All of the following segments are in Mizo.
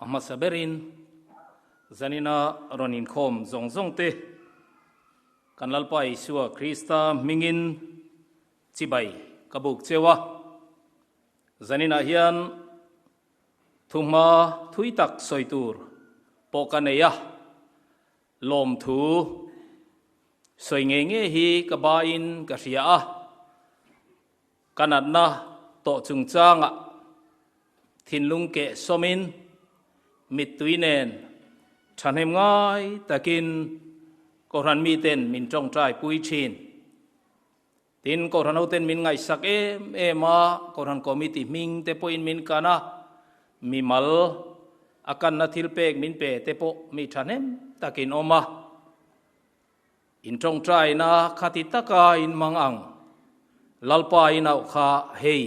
A hmasa berin zanina rawn inkhawm zawng zawng te kan Lalpa Isua Krista hmingin chibai ka buk cheu a. Zaninah hian thuhma thui tak sawi tur pawh ka nei a, lawmthu sawi ngei ngei hi ka bain ka hria a. Ka natna tawh chungchangah thinlung keh sawmin mittui nen thahnem ngai takin Kohhran miten min tawngtai pui thin. Tin, Kohhran hoten min ngaihsak em em a, Kohhran Committee hming te pawhin min kan a, mimal a kanna thil pek min pe te pawh mi thahnem takin awm a. In tawngtaina kha ti taka in mang ang, Lalpa in auh kha hei.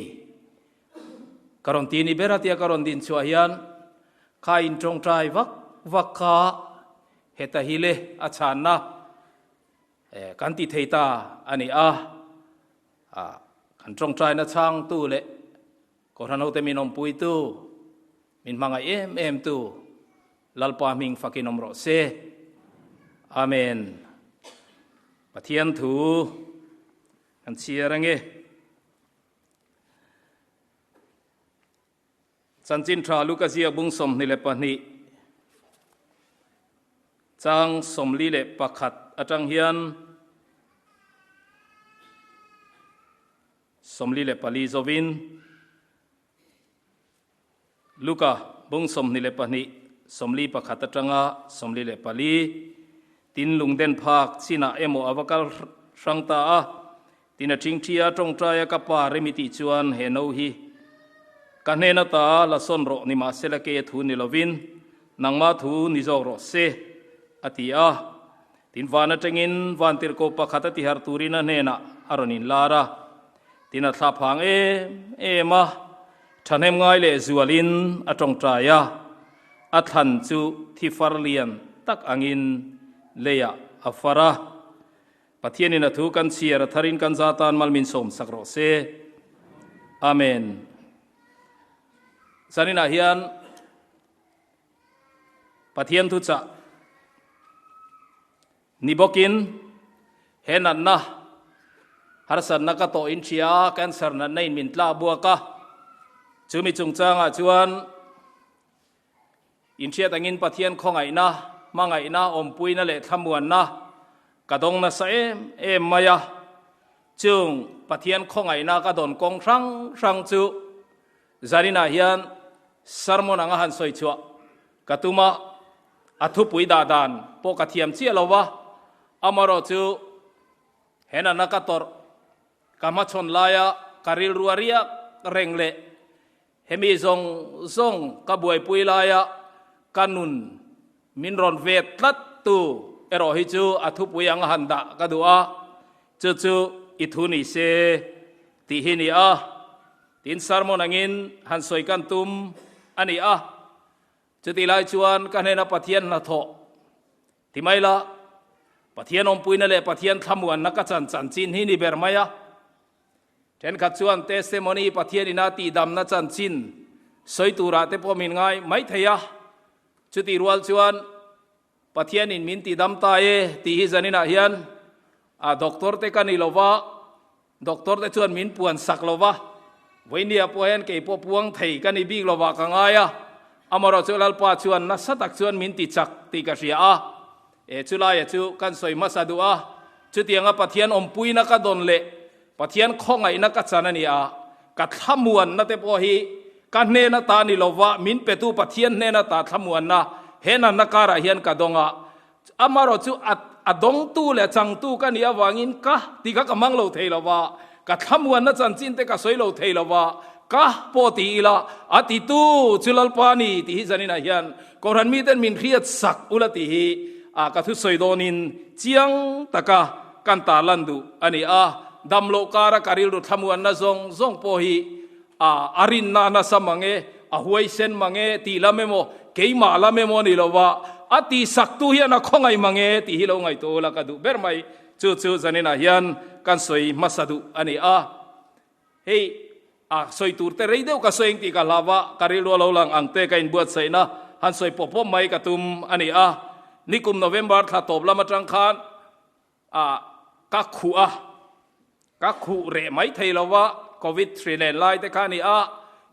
Ka rawn ti ni ber a tia ka rawn din chhuah hian kha in tawngtai vak vak kha heta hi le a chhanna kan ti thei ta a ni a. Kan tawngtaina chhangtu leh Kohhran hote min awmpuitu, min hmangaih em em tu Lalpa hming fakin awm rawh se. Amen. Pathian thu kan chhiar ange. Chanchin tha Luka ziak bung 22 chang 41 atang hian 44 zovin Luka, bung 22, 41 atanga 44, Tin lungden phak chinah emaw a va kal hrang ta a, tin a ṭhingṭhi a ṭawngṭai a ka pa rem i tih chuan he no hi ka hnen ata la sawn rawh nimahsela kei a thu ni lovin nangmah thu ni zawk rawh se, a ti a. Tin van aṭangin vantirhkoh pakhat a tiharh turin a hnenah a rawn inlar a, tin a thla phang em em a, Thahnem ngai leh zualin a tawngtai a, a thlan chu thi far lian tak angin leiah a far a. Pathianin a thu kan chhiar a tharin kan za tan mal min sawmsak rawh se. Amen. Zaninah hian Pathian thuchah Ni bawkin, he natna, harsatna ka tawh in hria a, cancer natna in min tlak buak a, chumi chungchangah chuan inhriat angin Pathian khawngaihna, hmangaihna, awmpuina leh thlamuanna ka dawng nasa em em mai a. Chung Pathian khawngaihna ka dawn kawng hrang hrang chu zaninah hian sermon anga han sawi chhuah Ka tum a, a thupui dah dan pawh ka thiam chiah lo va, amarawh chu he nana ka tawrh ka hmachhawn laia ka rilru a riak reng leh hemi zawng zawng ka buaipui laia ka nun min rawn vet tlat tu erawh hi chu a thupui anga han dah ka duh a, chu chu i thu ni se tih hi ni a, tin sermon angin han sawi kan tum a ni a. Chutih lai chuan ka hnena Pathian hnathawh ti mai la, Pathian awmpuina leh Pathian thlamuanna ka chan chanchin hi ni ber mai a. Thenkhat chuan testimony Pathian ina tihdamna chanchin sawi turah te pawh min ngai mai thei a. Chutih rual chuan Pathianin min tidam ta e tih hi zaninah hian a doctor te ka ni lo va, Doctor te chuan min puan sak lo va, Vawinia pawh hian kei pawh puang thei ka ni bik lo va ka ngai a, amarawh chu Lalpa chuan nasa tak chuan min ti chak tih ka hria a, e chulaia chu kan sawi hmasa duh a, chutianga Pathian awmpuina ka dawn leh Pathian khawngaihna ka chan a ni a, ka thlamuanna te pawh hi ka hnen ata ni lo va, min petu Pathian hnen ata thlamuanna he natna karah hian ka dawng a, Amarawh chu a a dawngtu leh a changtu ka nih avangin ka ti kha ka hmang lo thei lo va, ka thlamuanna chanchin te ka sawi lo thei lo va, ka pawh ti ila a titu chu Lalpa ni tih hi zaninah hian Kohhran miten min hriat sak ula tih hi a ka thusawi dawnin chiang taka kan tarlan duh a ni a. Damloh kara ka rilru thlamuanna zawng zawng pawh hi a a rinna nasa mang e, a huaisen mang e tih lam emaw, keimah lam emaw a ni lo va, a tihsaktu hian a khawngaih mang e tih hi lo ngaihtuah ula ka duh ber mai. Chu chu zaninah hian kan sawi hmasa duh a ni a. Hei a sawi tur te rei deuh ka sawi ang tih ka hlau va, ka rilru a lo lang ang te ka inbuatsaihna. han sawi pawp pawp mai ka tum a ni a. Nikum November thla tawp lam atang khan a ka khuh a, ka khuh reh mai thei lo va, Covid hri len lai te kha a ni a,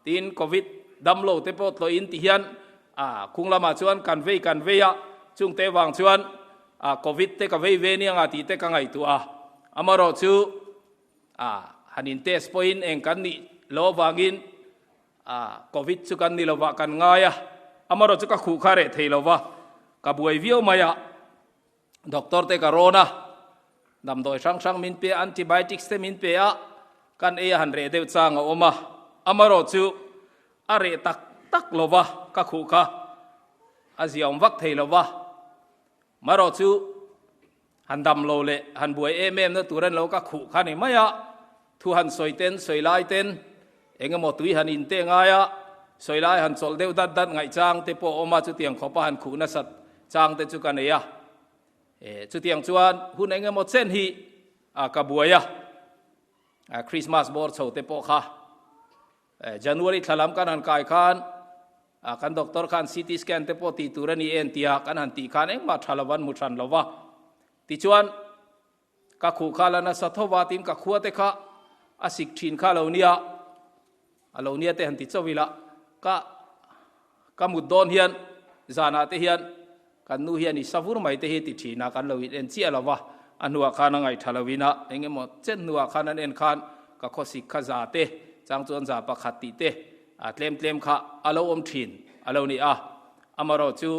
tin Covid damlo te pawh tlawhin ti hian a khung lamah chuan kan vei kan vei a, chungte vang chuan a Covid te ka vei ve nia tih te ka ngaihtuah a, amaherawhchu a han in test pawhin eng kan nih loh avangin a Covid chu kan ni lovah kan ngai a, amaherawhchu ka khuh kha reh thei lova, ka buai viau mai a. Doctor te ka rawn a, damdawi hrang hrang min pe a, antibiotics te min pe a, kan ei a han reh deuh chang a awm a, amaherawh chu a reh tak tak lo va, ka khuh kha a ziaawm vak thei lo va, marawh chu han dam lo leh han buai em em na tur a ni lo, ka khuh kha ni mai a, thu han sawi ten sawi lai ten eng emaw tui han in te ngai a, sawi lai han chawlh deuh dat dat ngaih chang te pawh a awm a, chutiang khawpa han khuh nasat chang te chu ka nei a. E, chutiang chuan hun eng emaw chen hi a ka buai a, Christmas bawr chho te pawh kha January thla lam kan han kai khan kan doctor khan CT scan te pawh tih tur a ni en tia kan han tih khan engmah tha lo an hmu hran lo va. Tichuan Ka khuh kha la nasa tho va tin ka khua te kha a sik thin kha lo nia, a lo nia te han ti chauh ila, ka ka mut dawn hian zanah te hian kan nu hian i sa vur mai te hi ti thin a, kan lo in en chiah lo va, a hnuah khan a ngaih tha lo in a, eng emaw chen hnuah khan an en khan ka khaw sik kha za te chang chuan za pakhat tih te a tlem tlem kha a lo awm thin a lo ni a, amaherawh chu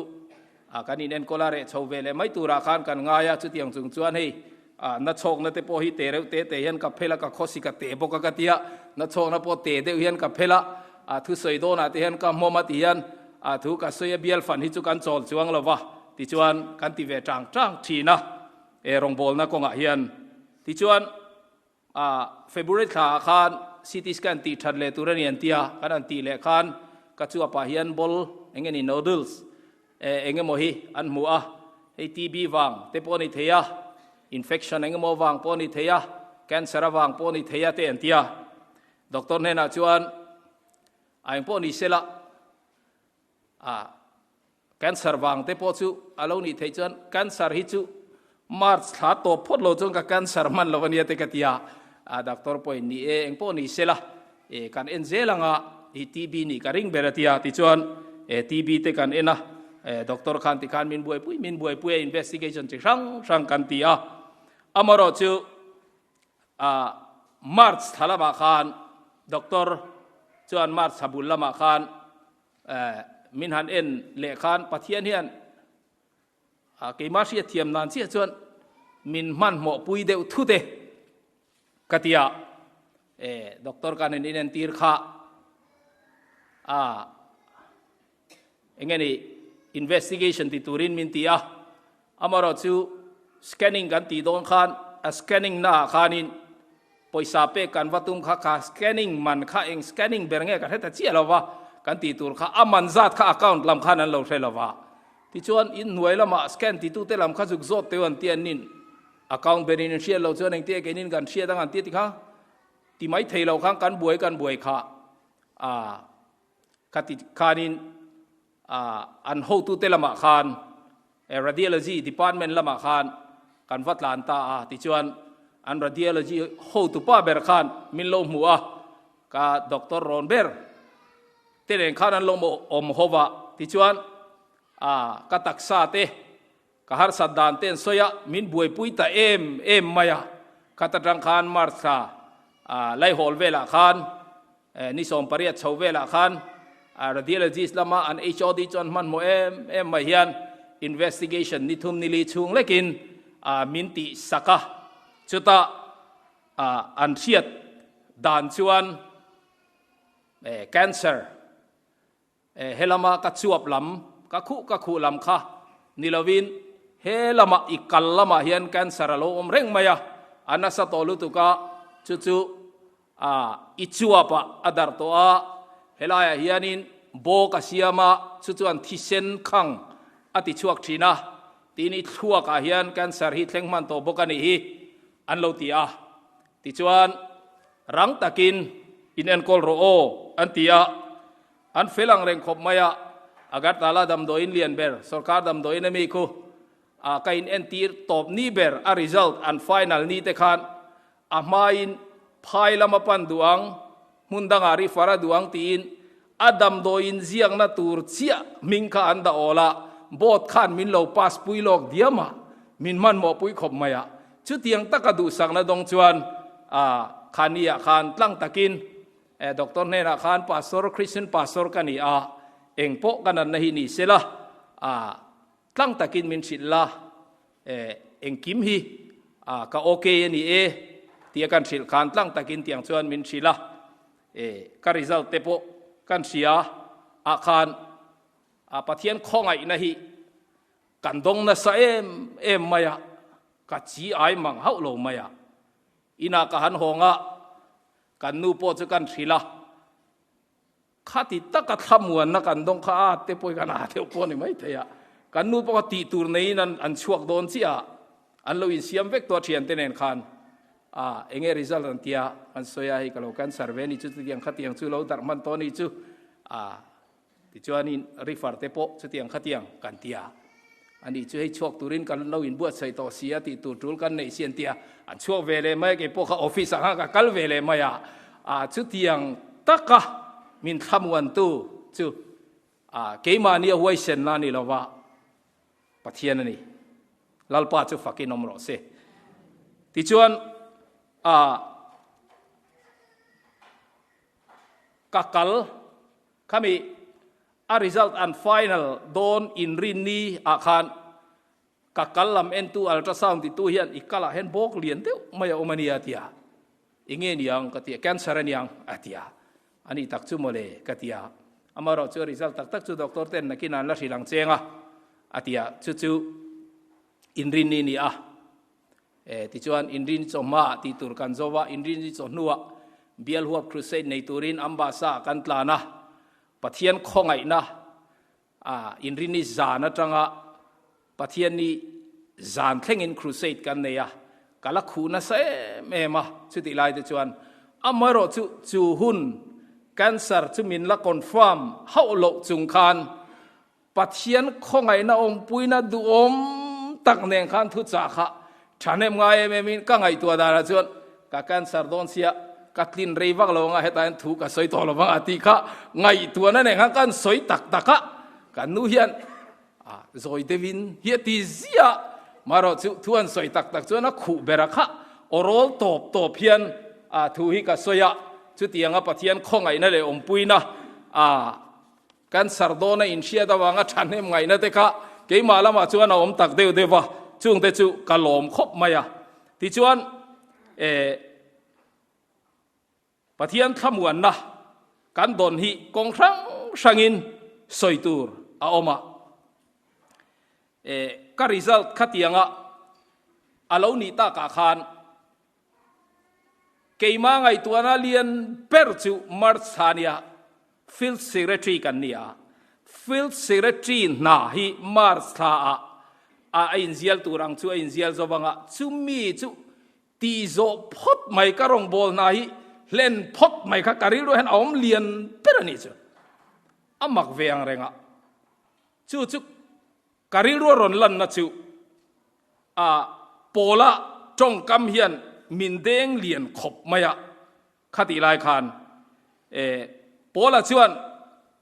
A kan in enkawl a reh chho ve leh mai turah khan kan ngai a, chutiang chung chuan hei a na chhawkna te pawh hi te reuh te te hian ka phel a, ka khawsik a te bawk a ka ti a, na chhawkna pawh te deuh hian ka phel a, a thusawi dawnah te hian ka hmawm a ti hian a thu ka sawi a bial fan hi chu kan chawl chuang lo va, tichuan kan ti ve tang tang thin a, e rawngbawlna kawngah hian tichuan. A February thla ah khan CT scan tih that leh tur a ni an ti a, kan han tih leh khan ka chuapah hian ball eng nge ni nodules eng emaw hi an hmu a, hei TB vang te pawh a ni thei a, infection eng emaw vang pawh a ni thei a, cancer avang pawh a ni thei a te an ti a. Doctor hnenah chuan a eng pawh ni sela a Cancer vang te pawh chu a lo nih theih chuan cancer hi chu March thla tawp phawt lo chuan ka cancer hman lo ania te ka ti a, a doctor pawhin ni e eng pawh ni sela e kan en zel anga i TB nih ka ring ber a ti a, tichuan e TB te kan en a, e doctor khan tikhan min buaipui min buaipui a investigation chi hrang hrang kan ti a, amaherawh chu a March thla lamah khan doctor chuan March thla bul lamah khan Min han en leh khan Pathian hian keimah hriatthiam nan chiah chuan min hmanhmawh pui deuh thut e ka ti a, doctor kan han inentir kha a eng nge ni investigation ti turin min ti a, amaherawh chu scanning kan tih dawn khan a scanning naah khanin Pawisa pek kan va tum kha kha scanning man kha eng scanning ber nge ka hre ta chiah lo va, kan tih tur kha a man zat kha account lam khan an lo hre lo va. Tichuan in hnuai lamah scan titute lam kha zuk zawt teu an ti an nin account ber in in hriat lo chuan engtia keinin kan hriat ang an ti ti kha ti mai thei lo khan kan buai kan buai kha a kha ti khanin a an hotute lamah khan Radiology department lamah khan kan va tlan ta a, tichuan an radiology hotupa ber khan min lo hmu a, ka doctor rawn ber te nen khan an lo awm ho va, tichuan a ka taksa te ka harsat dan te an sawi a, min buaipui ta em em mai a, khat atang khan March thla Laihawl velah khan ni 18 chho velah khan radiologist lama an HOD chuan hmanhmawh em em mai hian investigation ni thum ni li chhung lekin min tih sak a, chutah an hriat dan chuan cancer He lama ka chuap lam, ka khuh ka khuh lam kha ni lovin he lama i kal lamah hian cancer a lo awm reng mai a, a nasa tawh lutuk a, chu chu a i chuapah a darh tawh a, helaiah hianin bawk a siam a, chu chuan thisen khang a ti chhuak thin a, tin i thluakah hian cancer hi thleng hman tawh bawk a nih hi an lo ti a, tichuan rang takin in enkawl rawh aw an ti a. An fel ang reng khawp mai a, Agartala damdawiin lian ber, sorkar damdawiin ami khu a ka in entir tawp ni ber a result an final ni te khan a hmain phai lama pan duh ang, hmun dangah refer a duh ang tiin a damdawiin ziakna tur chiah hming kha an dah awl a, board khan min lo pass pui lawk diam a, min hmanhmawh pui khawp mai a. Chutiang taka duhsakna dawng chuan a khani ah khan tlang takin Doctor hnenah khan Pastor, Christian Pastor ka ni a, eng pawh ka natna hi ni sela, a tlang takin min hrilh la, engkim hi ka ok a ni e tia kan hrilh khan tlang takin tiang chuan min hrilh a, ka result te pawh kan hria ah khan Pathian khawngaihna hi kan dawng nasa em em mai a, ka chi ai mang hauh lo mai a, inah ka han hawng a, Kan nu pawh chu kan hrilh a, khati taka thlamuanna kan dawng kha a te pawhin kan a deuh pawh a ni maithei a, kan nu pawh kha tih tur neiin an an chhuak dawn chiah a, an lo insiam vek tawh a thiante nen khan a enge result an tia kan sawi a, hei ka lo cancer ve a ni chu chutiang khatiang chu lo darh hman tawh a ni chu a. Tichuanin refer te pawh chutiang khatiang kan ti a, ani chu hei chhuak turin kan lo inbuatsaih tawh si a tih tur tul kan neih si an ti a, an chhuak ve leh mai a, kei pawh kha office ah khan ka kal ve leh mai a, ah chutiang taka min thlamuantu chu ah keimahni a huaisenna a ni lo va, Pathian a ni. Lalpa chu fakin awm rawh se. Tichuan ah ka kal Khami a result an final dawn inrinni ah khan ka kal lam entu ultrasound titu hian i kal ah hian bawk lian deuh mai a awm a nia tia enge niang ka tia cancer a niang a tia a nih tak chu mawle ka tia amaherawh chu a result tak tak chu doctor ten nakin an la hrilh ang cheng a a tia chu chu inrinni ni a. E, tichuan inrin chawhma tih tur kan zo a, inrin chawhnuah Bialhuap Crusade nei turin Ambassa kan tlan a, Pathian khawngaihna a inrini zan atanga Pathianni zan thlengin Crusade kan nei a, ka la khuh nasa em em a, chutih lai te chuan amaherawh chu chu hun cancer chu min la confirm hauh loh chung khan Pathian khawngaihna awmpuina duhawm tak nen khan thuchah kha thahnem ngai em em in ka ngaihtuah danah chuan ka cancer dawn sia ka tlin rei vak lo anga hetah hian thu ka sawi tawh lo vang a tih kha ngaihtuahna nen khan kan sawi tak tak a, kan nu hian a zawi deuhin hi a ti ziah marawh chu thu an sawi tak tak chuan a khuh ber a kha awrawl tawp tawp hian a thu hi ka sawi a, chutianga Pathian khawngaihna leh awmpuina a Cancer dawna inhriat avanga thahnem ngaihna te kha keimah lamah chuan a awm tak deuh deuh va, chungte chu ka lawm khawp mai a. Tichuan, eh, Pathian thlamuanna kan dawn hi kawng hrang hrangin sawi tur a awm a. Eh, ka result khatianga a lo nih takah khan Keimah ngaihtuahna lian ber chu March thla nia Field Secretary kan ni a. Field Secretary hna hi March thla ah a inzial tur ang chu a inzial zo vang a, chumi chu tih zawh phawt mai ka rawngbâwl hna hi hlen phawt mai kha ka rilru hian a awm lian ber a nih chu. A mak ve ang reng a. Chu chu ka rilru a rawn lanna chu a pawla tawngkam hian min deng lian khawp mai a, khatih lai khan e Pawla chuan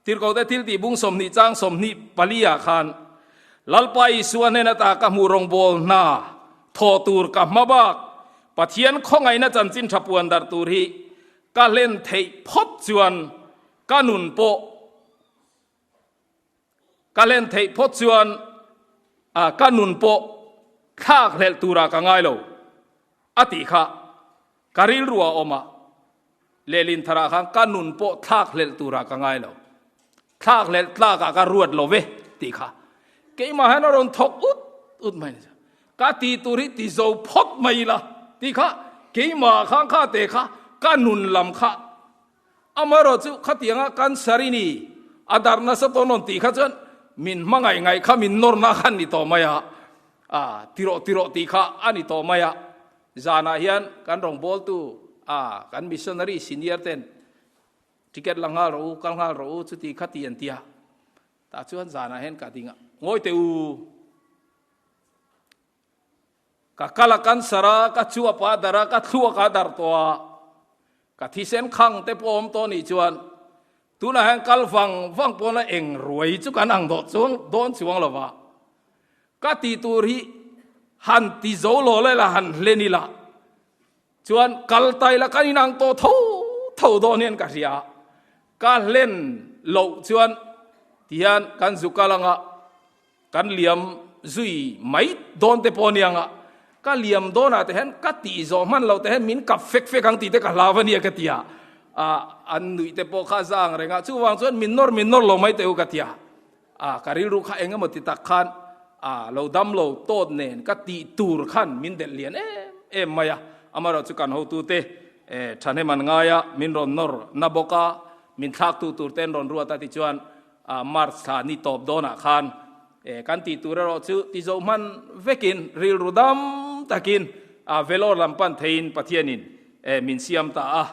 Tirhkohte thil tih bung 20 chang 24 ah khan Lalpa Isua hnen ata ka hmuh rawngbâwl hna thawh tur ka hma bak Pathian khawngaihna chanchin tha puan darh tur hi ka hlen theih phawt chuan ka nun pawh Ka hlen theih phawt chuan ka nun pawh thlak hlelh turah ka ngai lo a tih kha ka rilru a awm a, lehlin tharah khan ka nun pawh thlak hlelh turah ka ngai lo, thlak hlelh tlakah ka ruat lo ve tih kha keimah hian a rawn thawk ut ut mai a ni. Ka tih tur hi ti zo phawt mai ila tih kha keimah khan kha te kha ka nun lam kha Amaherawh chu khatianga cancer i ni a darh nasa tawn rawn tih kha chuan min hmangaih ngaih kha min nawrna kha a ni tawh mai a, a tirawh tirawh tih kha a ni tawh mai a. Zanah hian kan rawngbawltu a kan missionary senior ten ticket la nghal rawh u, kal nghal rawh u chuti kha ti an ti a. Tah chuan zanah hian ka ding a, Ngawi teh u, ka kal a cancer a, ka chuap a dar a, ka thluak a dar tawh a, ka thisen khang te pawh awm tawh nih chuan tunah hian kal vang vang pawn a eng ruai chu kan ang dawh chuang dawn chuang lo va, ka tih tur hi han ti zo lo la ila han hlen ila Chuan kal tai la kan inang tawh tho tho dawn hian ka hria. Ka hlen loh chuan tihian kan zu kal anga kan liam zui mai dawn te pawh aniang a, ka liam dawnah te hian ka tih zawh hman loh te hian min kap fek fek ang tih te ka hlau a nia ka ti a, an nuih te pawh kha a za ang reng a, chuvang chuan min nawr min nawr lo mai teh u ka ti a. A, ka rilru kha eng emaw ti tak khan a lo dam lo tawt nen ka tih tur khan min delh lian em em mai a, amaherawhchu kan hotute thahnem an ngai a, min rawn nawr na bawk a, min thlaktu tur te an rawn ruat a tichuan March thla ni tawp dawnah khan kan tih tur erawh chu ti zo hman vekin rilru dam takin Vellore lam pan theiin Pathianin min siam ta a,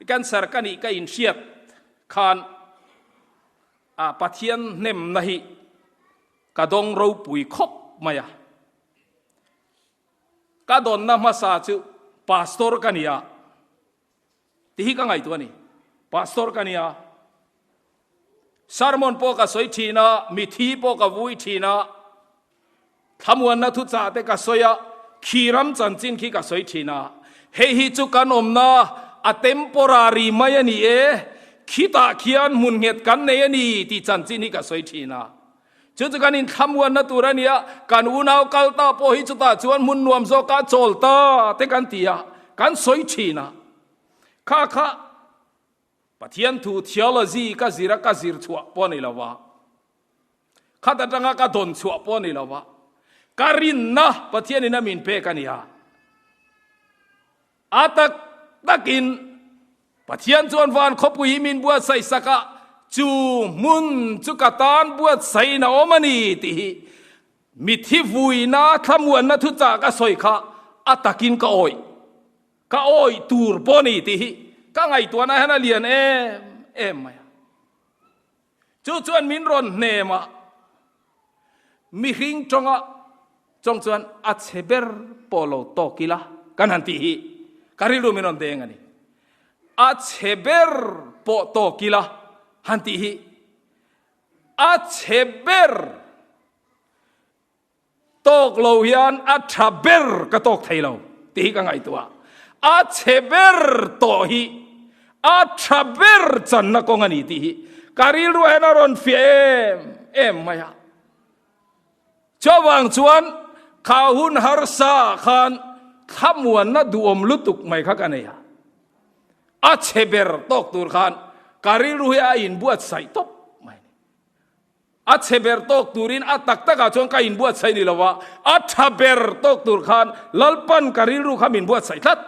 cancer ka nih ka inhriat khan A Pathian hnemna hi ka dawng ropui khawp mai a. Ka dawnna hmasa chu Pastor ka ni a tih hi ka ngaihtuah a ni. Pastor ka ni a, sermon pawh ka sawi thin a, mithi pawh ka vui thin a, thlamuanna thuchah te ka sawi a, khi ram chanchin khi ka sawi thin a, hei hi chu kan awmna a temporary mai a ni e, khitah khian hmun nghet kan nei a ni tih chanchin hi ka sawi thin a. Chu chu kan inthlamuanna tur a ni a, kan unau kal ta pawh hi chutah chuan hmun nuam zawkah chawl ta te kan ti a, kan sawi thin a. Kha kha Pathian thu theology ka zir a, ka zir chhuah pawh a ni lo va. Khat atanga ka dawn chhuah pawh a ni lo va, ka rinna Pathianin a min pek a ni a. A tak takin Pathian chuan van khawpui hi min buatsaih sak a, chu hmun chu ka tan buatsaihin a awm a ni tih hi mithi vuina thlamuanna thuchah ka sawi kha a takin ka awih. Ka awih tur pawh a ni tih hi ka ngaihtuahna hian a lian em em mai a. Chu chuan min rawn hnem a, mihring tawnga chawng chuan a chhe ber pawh lo tawk ila kan han tih hi ka rilru min rawn deng a ni. A chhe ber pawh tawk ila han tih hi a chhe ber Tawk lo hian a tha ber ka tawk thei lo tih hi ka ngaihtuah. A chhe ber tawh hi a tha ber channa kawng a ni tih hi ka rilru hian a rawn fiah em em mai a. Chuvang chuan kha hun harsa khan thlamuanna duhawm lutuk mai kha ka nei a. A chhe ber tawk tur khan ka rilru hi a inbuatsaih tawp mai a ni. A chhe ber tawk turin a tak takah chuan ka inbuatsaih ni lova, a tha ber tawk tur khan Lalpan ka rilru kha min buatsaih tlat.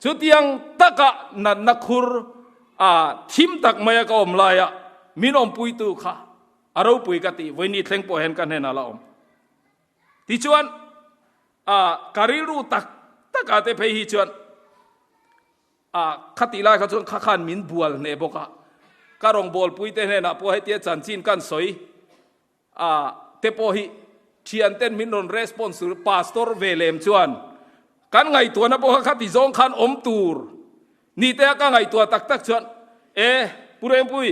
Chutiang taka natna khur a thim tak maia ka awm laia min awmpuitu kha a ropui ka tih vawiin ni thleng pawh hian ka hnenah la awm. Tichuan a ka rilru tak takah te phei hi chuan A, khatih lai kha chuan kha khan min bual hneh bawk a, ka rawngbawlpui te hnenah pawh hetia chanchin kan sawi a te pawh hi thian ten min rawn response tur pastor ve lem chuan kan ngaihtuahna pawh kha khati zawng khan awm tur ni te a ka ngaihtuah tak tak chuan e Pu Rengpui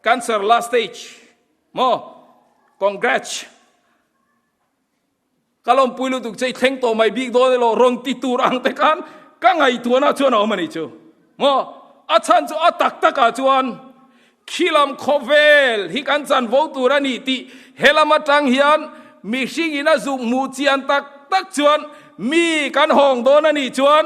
cancer last stage maw congrats Ka lawmpui lutuk che i thleng tawh mai bik dawn elaw rawn ti tur ang te khan ka ngaihtuahna chuan a awm a nih chu. Maw? A chhan chu a tak takah chuan khilam khawvel hi kan chanvo tur a ni tih helam atang hian mihring in a zuk hmuh chian tak tak chuan mi kan hawng dawn a nih chuan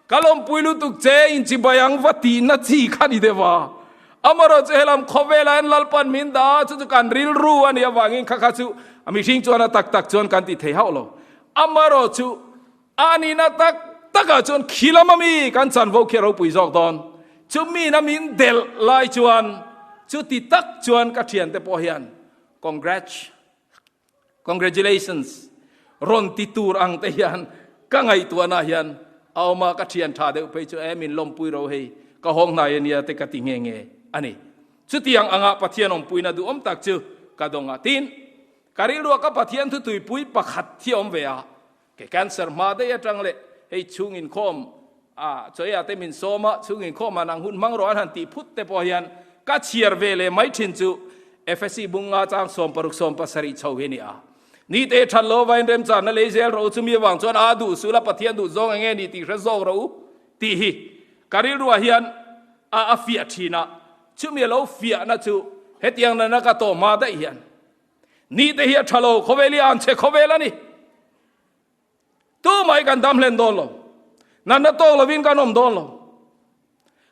Ka lawmpui lutuk che inchibai ang va tihna chi kha ni deuh a. Amaherawhchu helam khawvelah hian Lalpan min dah a, chu chu kan rilru a nih avangin kha kha chu a mihring chuan a tak tak chuan kan ti thei hauh lo. Amaherawhchu a nihna tak takah chuan khi lama mi kan chanvo khi a ropui zawk dawn. Chu mina min delh lai chuan chuti tak chuan ka thiante pawh hian congrats. Congratulations rawn ti tur ang te hian ka ngaihtuahna hian a awm a, ka thian tha deuh phei chu e min lawmpui ro hei ka hawng hnai ania te ka ti nge nge a ni. Chutiang anga Pathian awmpuina duhawm tak chu ka dawng a. Tin, ka rilruah ka Pathian thutuipui pakhat hi a awm ve a, Ke cancer hma daih atang leh hei chhung inkhawm a chawiah te min sawm a, chhung inkhawm ah nang hun hmang rawh an han tih phut te pawh hian ka chhiar ve leh mai thin chu Efesi bunga chang 16 17 chho hi a ni a. Ni te that lo vain remchanna lei zel rawh u chumi avang chuan a duh sul a Pathian duh zawng enge ni tih hre zawk rawh u tih hi ka rilruah hian a a fiah thin a, chumi a lo fiahna chu hetiang nana ka tawh hma daih hian Ni te hi a tha lo, khawvel hi a an chhe khawvel a ni. Tu mai kan dam hlen dawn lo. Natna tawk lovin kan awm dawn lo.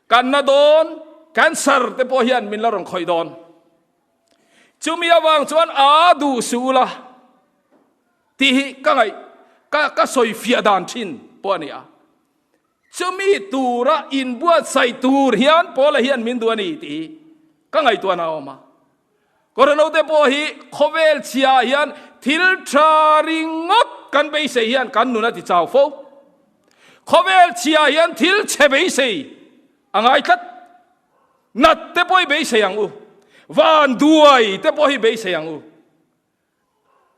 Kan na dawn, cancer te pawh hian min la rawn khawih dawn. Chumi avang chuan a duh suh ula tih hi ka ngaih ka ka sawi fiah dan thin pawh a ni a. Chumi tura inbuatsaih tur hian Paula hian min duh a ni tih hi ka ngaihtuahna a awm a. Kawrhanote pawh hi khawvel chhia hian thil tha ringawt kan beisei hian kan nun a ti chau fo. Khawvel chhia hian thil chhe beisei a ngai tlat. Nat te pawh hi beisei ang u. Van duai te pawh hi beisei ang u.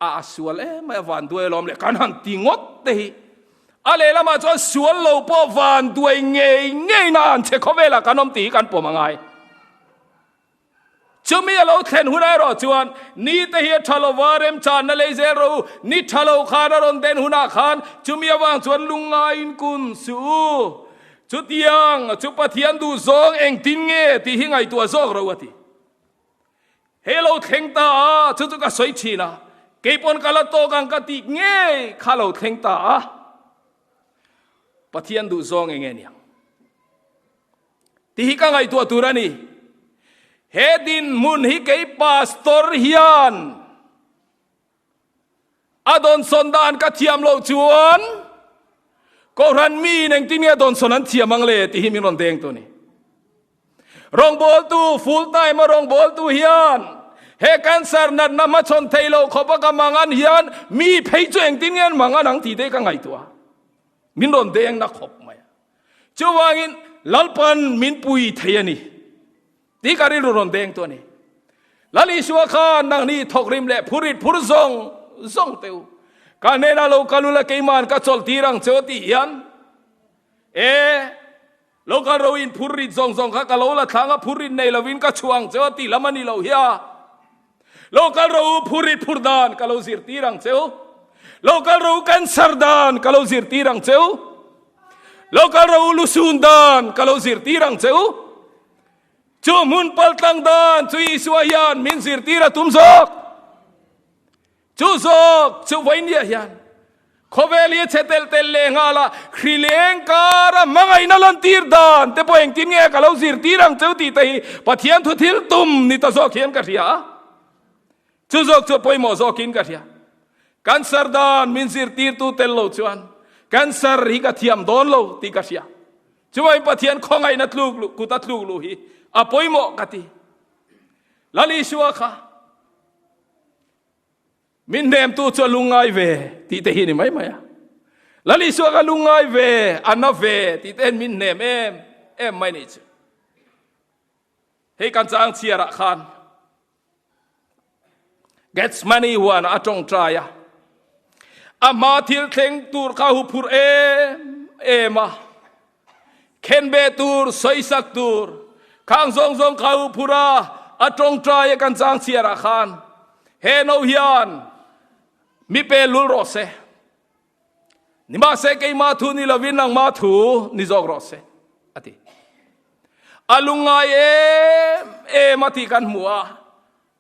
A sual em mai a van duai alawm le kan han ti ngawt te hi. A lehlamah chuan sual lo pawh van duai ngei ngei na an che khawvelah kan awm tih hi kan pawm a ngai. Chumi a lo thlen hunah erawh chuan ni te hi a tha lova remchanna lei zel rawh u, ni tha lo khan a rawn den hunah khan chumi avang chuan lungngaiin kun suh u. Chutiang chu Pathian duh zawng engtin nge tih hi ngaihtuah zawk rawh u a ti. He lo thleng ta a, chu chu ka sawi thin a, kei pawn ka la tawk ang ka tih ngei kha lo thleng ta a. Pathian duh zawng eng nge niang? Tih hi ka ngaihtuah tur a ni. He dinhmun hi kei pastor hian A dawnsawn dan ka thiam loh chuan Kohhran miin engtin nge dawnsawn an thiam ang le tih hi min rawn deng tu a ni. Rawngbawltu, full time a rawngbawltu hian he cancer natna hmachhawn thei loh khawp a ka mangan hian mi phei chu engtin nge an mangan ang tih te ka ngaihtuah a. Min rawn deng na khawp mai a. Chuvangin Lalpan min pui thei a ni. Ti ka rilru rawn deng tu a ni. Lal Isua khan nangni thawkrim leh phurit phur zawng zawng teh u. Ka hnenah lo kal ula keiman ka chawlh tir ang che tih hian e lo kal ro in phurrit zawng zawng kha ka lo la thlang a phurrit nei lovin ka chhuah ang che tih lam a ni lo hi a. Lo kal ro u phurrit phur dan ka lo zir tir ang che u. Lo kal ro u cancer dan ka lo zir tir ang che u. Lo kal ro u lusun dan ka lo zir tir ang che u. Chu hmun paltlang dan chu Isua hian min zirtir a tum zawk. Chu zawk chu vawinia hian khawvel hi a chhe tel tel leh nghal a, hrileng kara hmangaihna lantir dan te pawh engtin nge ka lo zirtir ang cheu tih te hi Pathian thu thil tum ni ta zawk hian ka hria a. Chu zawk chu a pawimawh zawkin ka hria. Cancer dan min zirtirtu tel lo chuan cancer hi ka thiam dawn lo tih ka hria. Chuai Pathian khawngaihna tluk luh kut a tluk luh hi a pawimawh ka ti. Lal Isua kha min hnemtu chu a lungngai ve tih te hi ni mai mai a. Lal Isua kha lungngai ve, a na ve tih te min hnem em em mai ni chu. Hei kan chang chhiarah khan Gethsemane huanah a tawngtai a, a hma thil thleng tur kha hu phur em em a, khenbeh tur, sawisak tur, khang zawng zawng kha hu phur a, a tawngtai a kan chang chhiarah khan he no hian mi pe lul rawh se. Nimahse keimah thu ni lovin nangmah thu ni zawk rawh se, a ti. A lungngai em em a tih kan hmu a,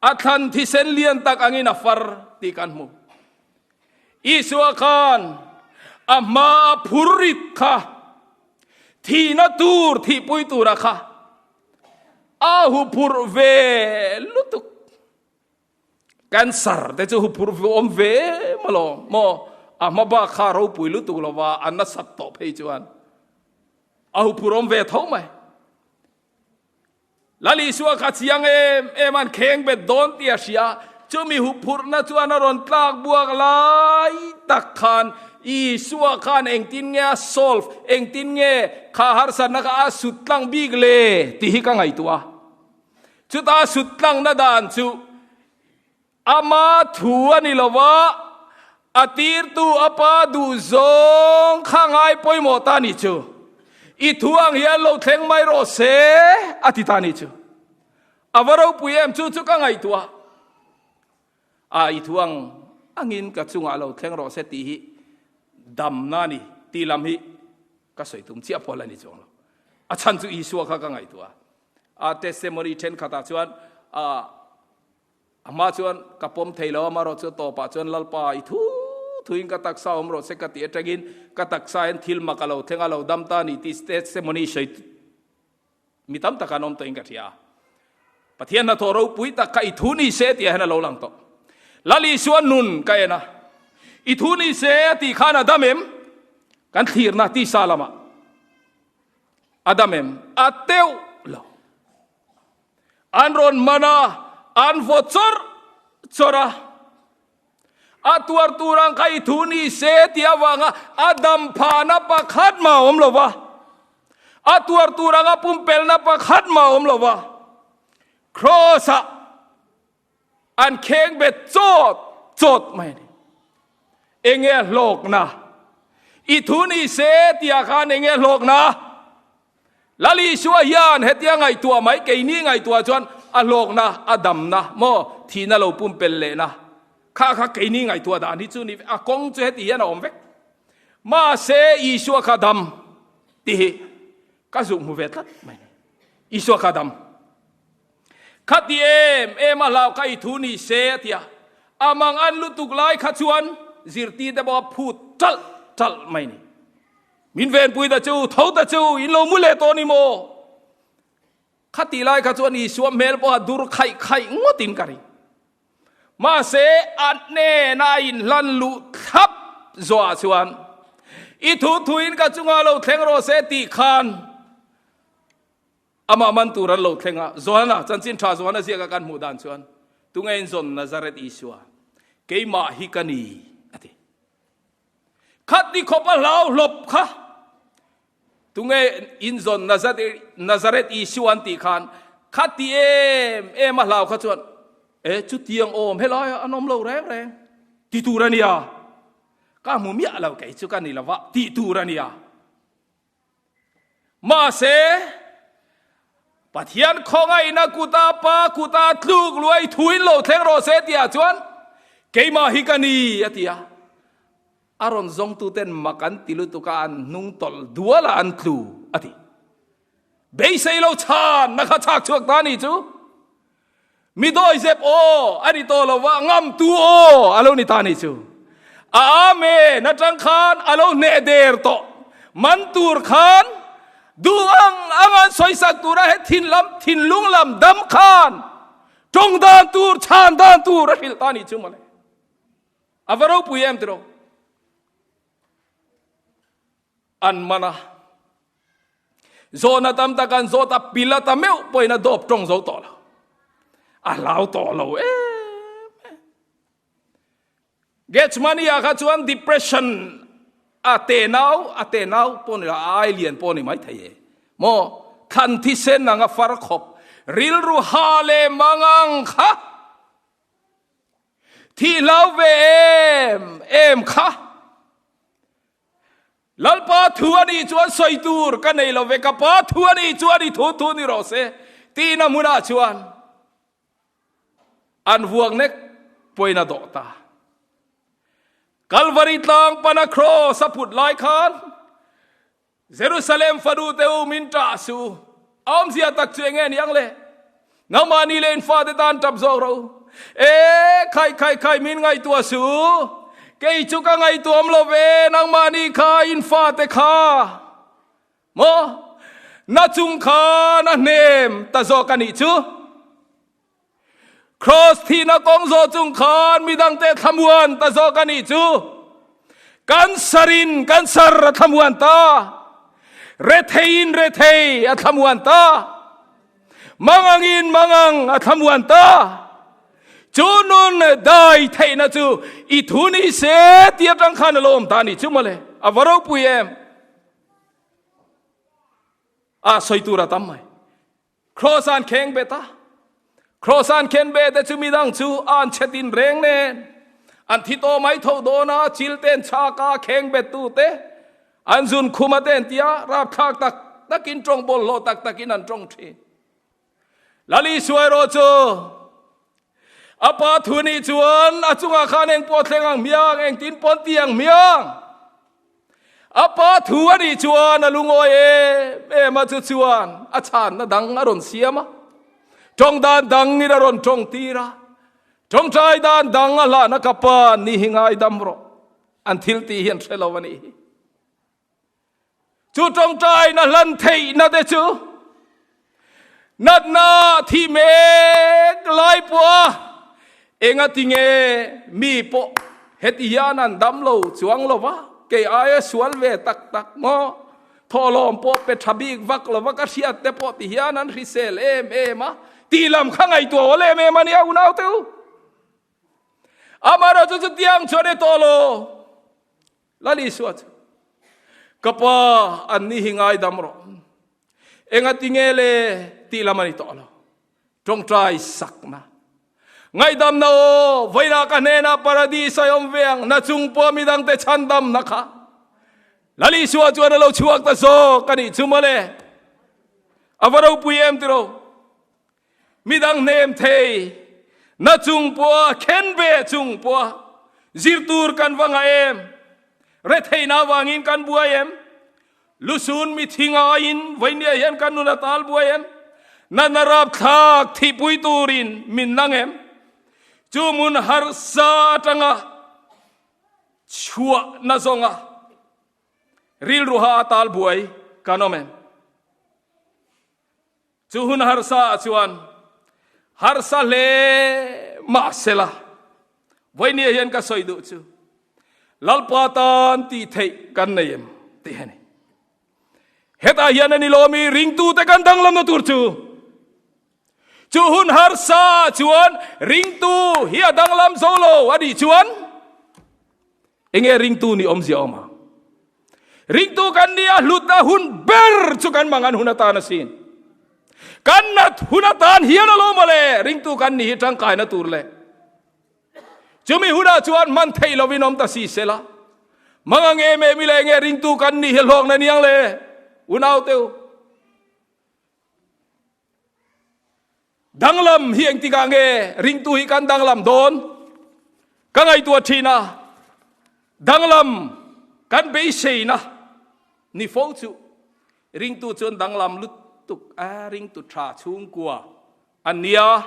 a thlan thisen lian tak angin a far tih kan hmu. Isua khan a hma a phurrit kha thihna tur thihpui tura kha a huphurh ve lutuk. Cancer te chu huphurh ve awm ve em alawm maw? A hma bak kha ropui lutuk lova a nasat tawh phei chuan a huphurh awm ve tho mai. Lal Isua kha chiang em em an kheng bet dawn tih a hria, chumi huphurhna chuan a rawn tlak buak lai tak khan Isua khan engtin nge a solve, engtin nge kha harsatna kha a sut tlang bik le tih hi ka ngaihtuah a. Chuta sut tlangna dan chu ama thu a ni lo va, a tirtu a pa duhzawng kha ngai pawimawh ta ni chu. I thu ang hian lo thleng mai rawh se, a ti ta ni chu. A va ropui em chu chu ka ngaihtuah. A i thu ang angin ka chungah lo thleng rawh se tih hi damna a ni tih lam hi ka sawi tum chiah pawh la ni chuang lo. A chhan chu Isua kha ka ngaihtuah a. A testimony thenkhatah chuan a a hma chuan ka pawm thei lo a, amaherawhchu tawpah chuan Lalpa i thu thuin ka taksa awm rawh se ka tih atangin ka taksa hian thil mak a lo thleng a, lo dam ta a ni tih testimony sawi Mi tam tak an awm tawhin ka hria. Pathian hnathawh ropui tak kha i thu ni se tih ah hian a lo lang tawh. Lal Isua nun ka en a, i thu ni se a tih khan a dam em? Kan thlirna tisa lamah a dam em? A teuh lo. An rawn man a, an vaw chawrh chawrh a. A tuar tur ang kha i thu ni se tih avanga a dam phahna pakhat mah a awm lo va. A tuar tur anga pumpelna pakhat mah a awm lo va. Kraws-ah an kheng bet chawt chawt mai a ni. Enge a hlawkna? I thu ni se tihah khan enge a hlawkna? Lal Isua hian hetia ngaihtuah mai, keini ngaihtuah chuan a hlawkna, a damna maw, thihna lo pumpelh lehna kha kha keini ngaihtuah dan hi chu ni a kawng chu heti hian a awm vek. Mahse Isua kha dam tih hi ka zuk hmu ve tlat mai ni. Isua kha dam. Khati em em a hlau kha i thu ni se a ti a, a mang an lutuk lai kha chuan zirtirte pawh a phut ṭalh ṭalh mai ni. Min venpui ta chu, tho ta chu, in lo mu leh tawh ni maw? Khatih lai kha chuan Isua hmel pawha dur khaih khaih ngawtin ka ring. Mahse, a hnena a inhlan luh thlap zawhah chuan, I thu thuin ka chungah lo thleng rawh se tih khan amah man tur an lo thleng a. Johana, chanchin tha Johana ziaka kan hmuh dan chuan, Tunge in zawn Nazareth Isua? Keimah hi ka ni, a ti. Khat ni khawp a hlau hlawp kha tunge in zawn Nazareth Isua an tih khan khat ti em em a hlau kha chuan e chutiang awm helai an awm lo reng reng ti tur a nia ka hmu miah lo kei chu ka ni lova tih tur a nia. Mahse, Pathian khawngaihna kuta Pa kuta tluk luai thuin lo thleng rawh se tihah chuan keimah hi ka ni a ti a. A rawn zawngtuten mak an ti lutuk a, an hnung tawlh dual a an tlu a ti. Beisei lo chhanna kha chhak chhuak ta ni chu. Mi dawizep aw a ni tawh lo va, ngamtu aw a lo ni ta ni chu. A Amen atang khan a lo hneh der tawh. Man tur khan duh ang ang an sawisak tura he thin lam, thinlung lam dam khan tawng dan tur, chhan dan tur a hrilh ta ni chu mawle. A va ropui em tiraw? An man a. Zawhna tam tak an zawt a, Pilata meuh pawhin a dawp tawng zo tawh lo. A hlau tawh lo em em. Gethsemane-ah kha chuan depression a tenau, a tenau pawh ni lo, a ai lian pawh ni mai thei e. Maw, thlan thisen anga far khawp, rilru ha leh mangang kha thih hlau ve em em kha. Lalpa thu a nih chuan sawi tur ka nei lo ve, ka pa thu a nih chuan i thu thu ni rawh se tiin a hmunah chuan an vuak nek pawhin a dawh ta. Kalvari tlang pana kraws a put lai khan Jerusalem fanu te u min ṭah suh u, a awmzia tak chu enge ni ang le? Nangmahni leh in fate tan tap zawk rawh u. E, khai khai khai min ngaihtuah suh u. Kei chu ka ngaihtuam lo ve, nangmahni kha in fate kha. Maw? Na chung khan a hnem ta zawk a nih chu. Kraws thihna kawng zawh chung khan midangte thlamuan ta zawk a nih chu. Kan sarin kan sar a thlamuan ta. Retheiin rethei a thlamuan ta. Mangangin mangang a thlamuan ta. Chu nun dai theihna chu i thu ni se ti atang khan a lo awm ta ni chu mawle. A va ropui em. A sawi tur a tam mai. Kraws an kheng bet a. Kross-a'n khen ve te chu midang chu an chhe tin reng nen an thi tawh mai tho dawn a, chil ten chhak a kheng bet tu te an zun khum a te an ti a, rapthlak tak takin tawng bawlhhlawh tak takin an tawng thin. Lal Isua erawh chu a pa thu nih chuan a chungah khan eng pawh thleng ang hmiang, engtin pawn ti ang hmiang. A pa thu a nih chuan a lungawi em em a, chu chuan a chhanna dang a rawn siam a, tawng dan dangin a rawn tawng tir a, tawngtai dan dang a hlahna ka pa ni hi ngaidam rawh, an thil tih hi an hre lo a nih hi. Chu tawngtaina hlan theihna te chu natna thih mek lai pawha enga tinge mi pawh heti hian an dam lo chuang lo va, kei aia sual ve tak tak maw, thawhlawm pawh pe tha bik vak lo va ka hriat te pawh ti hian an hrisel em em a, tih lam kha ngaihtuah awl em em a nia unaute u. Amaherawhchu chutiang chuan i tawh lo. Lal Isua chu, Ka pa, anni hi ngaidam rawh. Engati nge le tih lam a ni tawh lo. Tawngtai sakna. Ngaihdamna aw, vawilah ka hnenah paradis a awm ve ang, na chung pawh midangte chhandamna kha. Lal Isua chuan a lo chhuak ta zawk a nih chu mawle. A va ropui em tiraw? Midang hnem thei, na chung pawha khen ve chung pawha zir tur kan va ngah em? Retheihna avangin kan buai em? Lusun mithi ngaiin vawinia hian kan nun a tal buai em? Natna rapthlak thihpui turin min nang em? Chu hmun harsa atanga chhuahna zawnga rilruha a tal buai kan awm em? Chu hun harsa ah chuan harsa hle mah sela, vawinia hian ka sawi duh chu Lalpa tan tih theih kan nei em tih a ni. Hetah hian a ni lawmi ringtute kan danglamna tur chu. Chu hun harsa ah chuan ringtu hi a danglam zo lo a nih chuan Enge ringtu nih awmzia awm a? Ringtu kan nih a hlutna hun ber chu kan mangan hun atan asin. Kan nat hun atan hian a lo mawle ringtu kan nih hi tangkaina tur le. Chumi hunah chuan hman theih lovin awm ta si sela. Mangang em em i le enge ringtu kan nih hi hlawkna niang le unau teu. Danglam hi engtikah nge ringtu hi kan danglam dawn? Ka ngaihtuah thin a, danglam kan beiseina ni fo chu ringtu chuan danglam lutuk a, ringtu tha chhungkua an nia,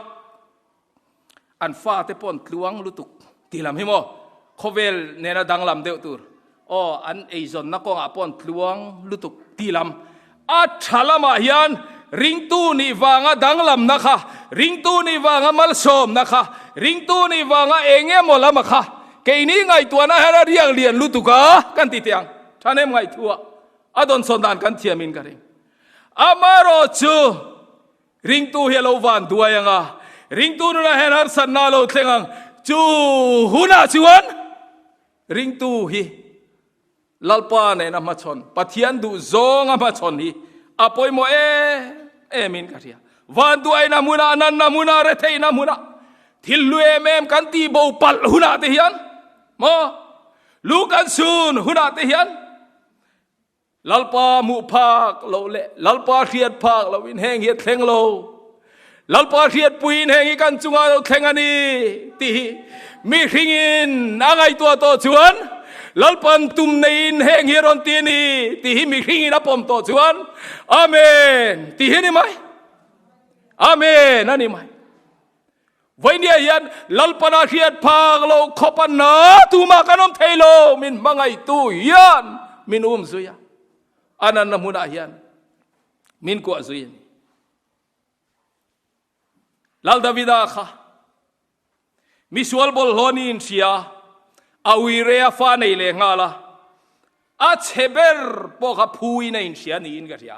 an fate pawh an tluang lutuk tih lam hi maw khawvel nena danglam deuh tur aw an eizawnna kawngah pawh an tluang lutuk tih lam a tha lamah hian ringtu nih vanga danglamna kha ringtu nih vanga malsawmna kha ringtu nih vanga eng emaw lama kha keini ngaihtuahna hian a riak lian lutuk a kan ti teh ang thahnem ngaihtuah a dawnsawn dan kan thiamin ka ring amaherawhchu Ringtu hi a lo van duai ang a, ringtu nunah hian harsatna a lo thleng ang. Chu hunah chuan ringtu hi Lalpa nena hmachhawn, Pathian duh zawnga hmachhawn hi a pawimawh em emin ka hria. Van duaina hmunah, nanna hmunah, retheihna hmunah, thil hlu em em kan tihbo palh hunah te hian maw, lu kan sun hunah te hian, Lalpa hmuh phak loh leh Lalpa hriat phak lohin heng hi a thleng lo. Lalpa hriatpuiin heng hi kan chungah lo thleng a ni tih hi mihringin a ngaihtuah tawh chuan Lalpan tum neiin heng hi a rawn ti a ni tih hi mihringin a pawm tawh chuan Amen tih hi a ni mai. Amen a ni mai. Vawinia hian Lalpana hriat phak lo khawp a na tumah kan awm thei lo, min hmangaihtu hian min um zui a, a nanna hmunah hian min kuah zui a ni. Lal Davida kha misual bawlhhlawh niin hria, a uire a fa nei leh nghal a, a chhe ber pawh kha phuin a inhria niin ka hria.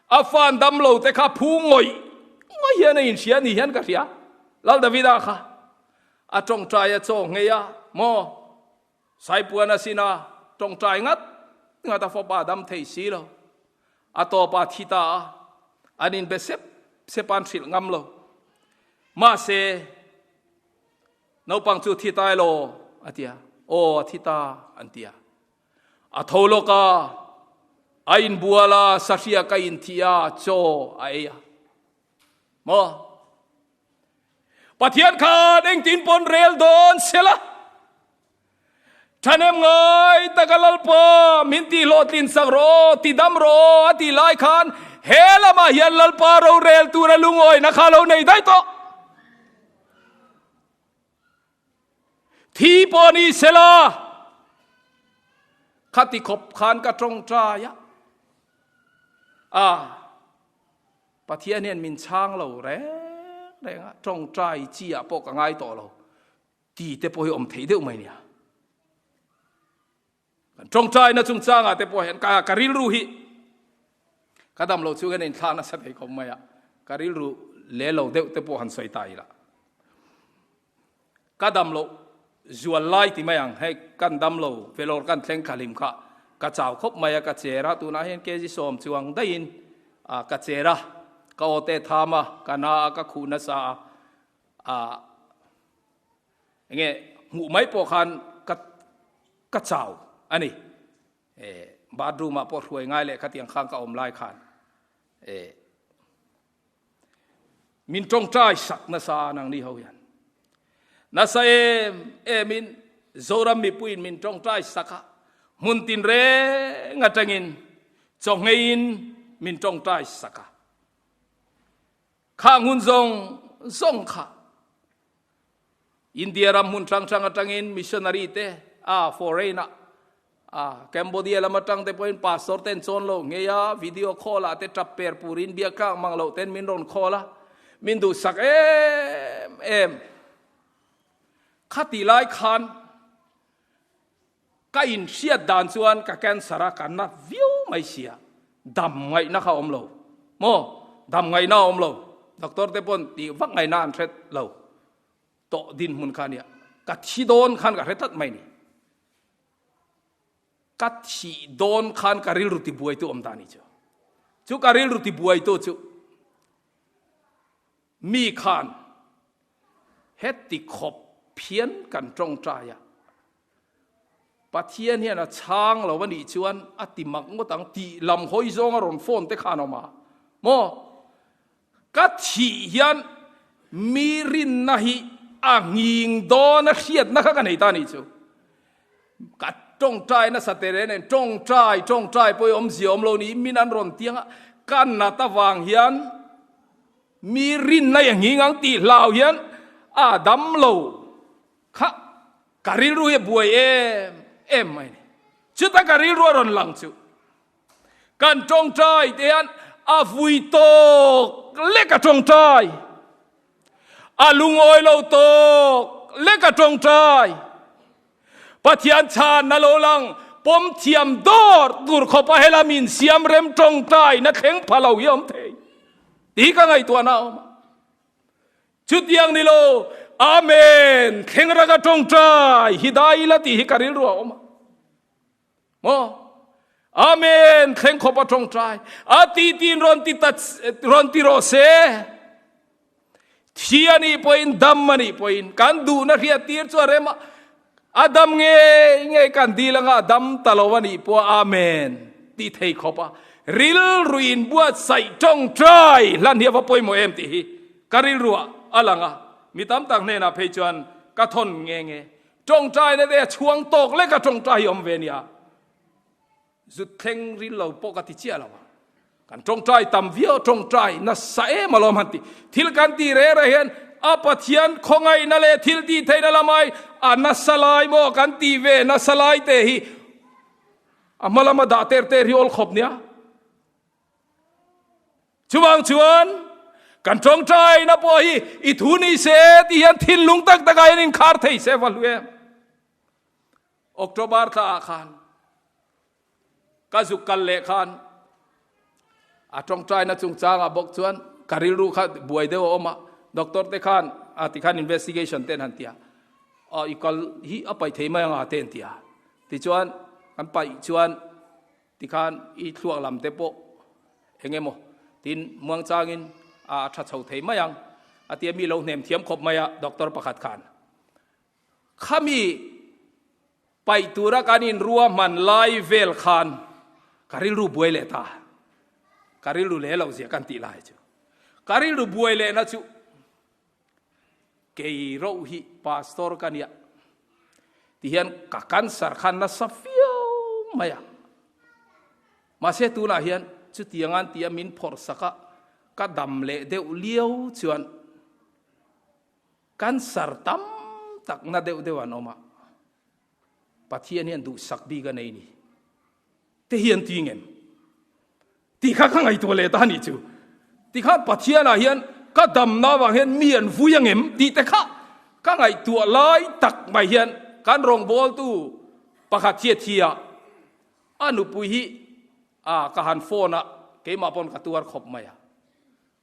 A fan dam lo te kha phu ngawih ngawih hian a inhria ni hian ka hria. Lal Davida kha a tawngtai a chaw nghei a maw? Saipuan a sin a tawngtai ngat ngat a fapa dam thei si lo. A tawpa thi ta a, an inbe sep sep a an hrilh ngam lo. Mahse, naupang chu thi ta elaw? a ti a. Aw, a thi ta, an ti a. A tho lawk a, a inbual a, sahriak a inthih a, chaw a ei a. Maw? Pathian khan engtin pawn rel dawn sela, Thahnem ngai taka Lalpa min tih hlawhtlin sak rawh, ti dam rawh a tih lai khan he lamah hian Lalpa rorel tura lungawina kha lo nei daih tawh. Thi pawh ni sela, khati khawp khan ka tawngtai a, a Pathian hian min chhang lo reng reng a, tawngtai chi ah pawh ka ngai tawh lo ti te pawh hi awm thei deuh mai nia. Kan tawngtaina chungchangah te pawh hian ka ka rilru hi ka dam lo chu kan inthlah nasa thei khawp mai a, ka rilru le lo deuh te pawh han sawi ta ila. Ka dam lo zual lai ti mai ang, hei kan dam lo velawr kan thleng khalim kha ka chau khawp mai a, ka cher a, tunah hian kg sawm chuang daihin ka cher a, ka aw te tham a, ka na a, ka khuh nasa a, ah enge hmuh mai pawh khan ka ka chau a ni. Bathroom ah pawh hruai ngai leh khatiang khan ka awm lai khan Min tawngtai sak nasa nang ni ho hian. Nasa em em in Zoram mipuiin min tawngtai sak a, hmun tin reng atangin chawnghei in min tawngtai sak a. Khang hun zawng zawng kha India ram hmun hrang hrang atangin missionary te a foreign ah a Cambodia lam atang te pawhin pastor ten chawn lo ngei a, video call ah te tap per purin biak tlak mang loh ten min rawn call a, min duhsak em em. Khati lai khan ka inhriat dan chuan ka cancer a ka na viau mai sia, dam ngaihna kha awm lo maw, dam ngaihna a awm lo, doctor te pawn tih vak ngaihna an hre lo. Tawh dinhmun kha nia, ka thi dawn khan ka hre tlat mai ni. Ka thih dawn khan ka rilru tibuaitu awm ta ni chu. Chu ka rilru tibuaitu chu mi khan heti khawp phian kan tawngtai a, Pathian hian a chhang lo a nih chuan a ti mak ngawt ang tih lam hawi zawng a rawn phone te khan a awm a maw? Ka thih hian mi rinna hi a nghing dawn a hriatna kha ka nei ta a nih chu. Ka tawngtai nasa te reng nen tawngtai tawngtai pawh hi awmzia awm lo niin min an rawn tiang a, ka nat avang hian mi rinna hi a nghing ang tih hlau hian a dam lo kha ka rilru hi a buai em em mai a ni. Chuta ka rilru a rawn lang chu. Kan tawngtai te hian a vui tawk lek a tawngtai, a lungawi lo tawk lek a tawngtai. Pathian chhan na lo lang pawm thiam dawr tur khawp a hela min siam rem tawngtai na thleng pha lo hi a awm thei tih ka ngaihtuahna a awm a. Chutiang ni lo, Amen, thleng raka tawngtai hi dai ila tih hi ka rilru a awm a. Maw? Amen! Thleng khawp a tawngtai. A ti tin rawn ti ta rawn ti rawh se. Thi a nih pawhin dam a nih pawhin kan duhna hriat tir chu a rem a. A dam ngei ngei kan dil anga a dam ta lo a nih pawh Amen ti thei khawp a. Rilru in buatsaih tawngtai hlan hi a va pawimawh em tih hi ka rilru ah a lang a. Mi tam tak hnenah phei chuan ka thawn nge nge. Tawngtaina te a chhuang tawk lek a tawngtai hi awm ve nia. Zut thleng ril lo pawh ka ti chiah lo a. Kan tawngtai tam viau tawngtai nasa em alawm han ti. Thil kan ti reh reh hian a Pathian khawngaihna leh thil tih theihna lamai a nasa lai maw kan ti ve nasa lai te hi a hma lama dah ter ter hi awl khawp nia. Chuvang chuan kan tawngtaina pawh hi i thu ni se tih hian thinlung tak takah hian inkhar thei se va hlu em. October thla ah khan ka zuk kal leh khan a tawngtaina chungchangah bawk chuan ka rilru kha buai deuh a awm a, doctor te khan a ti khan investigation te an han ti a, i kal hi a paih thei mai anga te an ti a, tichuan kan paih chuan Tikhan i thluak lam te pawh eng emaw tin muangchangin a tha chho thei mai ang. A tia mi lo hnem thiam khawp mai a doctor pakhat khan. Khami paih tura kan inruahman lai vel khan ka rilru buai leh ta. Ka rilru leh loh zia kan tih lai chu. Ka rilru buai lehna chu kei roh hi pastor ka nia tihian ka cancer khan nasa viau mai a. Mahse tunah hian chutiangan tia min phawrh sak a, ka dam leh deuh liau chuan Cancer tam tak na deuh deuh an awm a, Pathian hian duhsak bik a nei ni te hi an ti ngem? Tih kha ka ngaihtuah leh ta a nih chu. Tikhan Pathianah hian ka damna avang hian mi an vui angem tih te kha ka ngaihtuah lai tak mai hian kan rawngbawltu pakhat hi a thi a, a nupui hi a ka han phone a, keimah pawn ka tuar khawp mai a.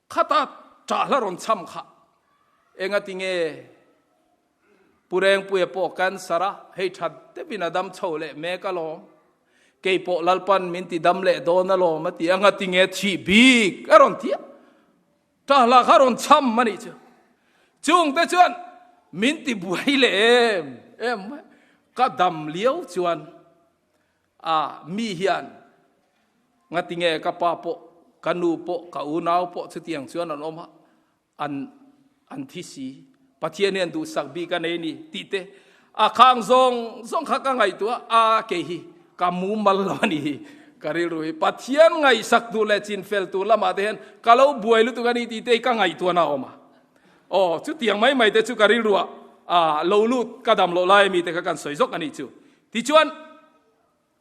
Khata ṭah hla rawn cham kha engati nge Pu Rengpuia pawh cancer a, hei ṭhat deuhin a dam chho leh mek alawm. Kei pawh Lalpan min ti dam leh dawn alawm a ti a, engati nge thih bik a rawn ti a, ṭah hla kha rawn cham a nih chu. Chungte chuan min ti buai leh em em mai, ka dam liau chuan A, mi hian ngatinge ka pa pawh, ka nu pawh, ka unau pawh chutiang chuan an awm a, an an thi si, Pathian hian duhsak bik a nei ni tih te a khang zawng zawng kha ka ngaihtuah a, kei hi ka mumal lo a ni hi, ka rilru hi Pathian ngaihsak tur leh chinfel tur lamah te hian ka lo buai lutuk a ni tih te hi ka ngaihtuahna a awm a. Aw, chutiang mai mai te chu ka rilruah a lo lut ka dam loh lai ami te kha kan sawi zawk a nih chu. Tichuan,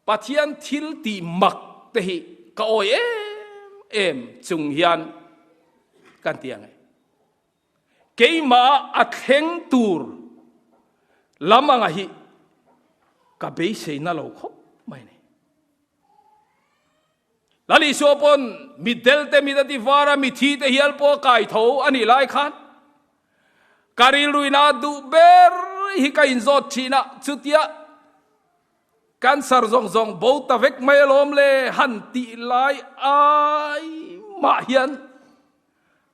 Pathian thil tih mak te hi ka awi em em chung hian kan ti ang e. Keimah a thleng tur lam anga hi ka beiseina lo khawp mai ni. Lal Isua pawn mitdel te mit a ti var a, mithi te hial pawh a kai tho a nih lai khan ka rilruina duh ber hi ka inzawt thin a, chutia cancer zawng zawng bo ta vek mai alawm le han tih lai ai mah hian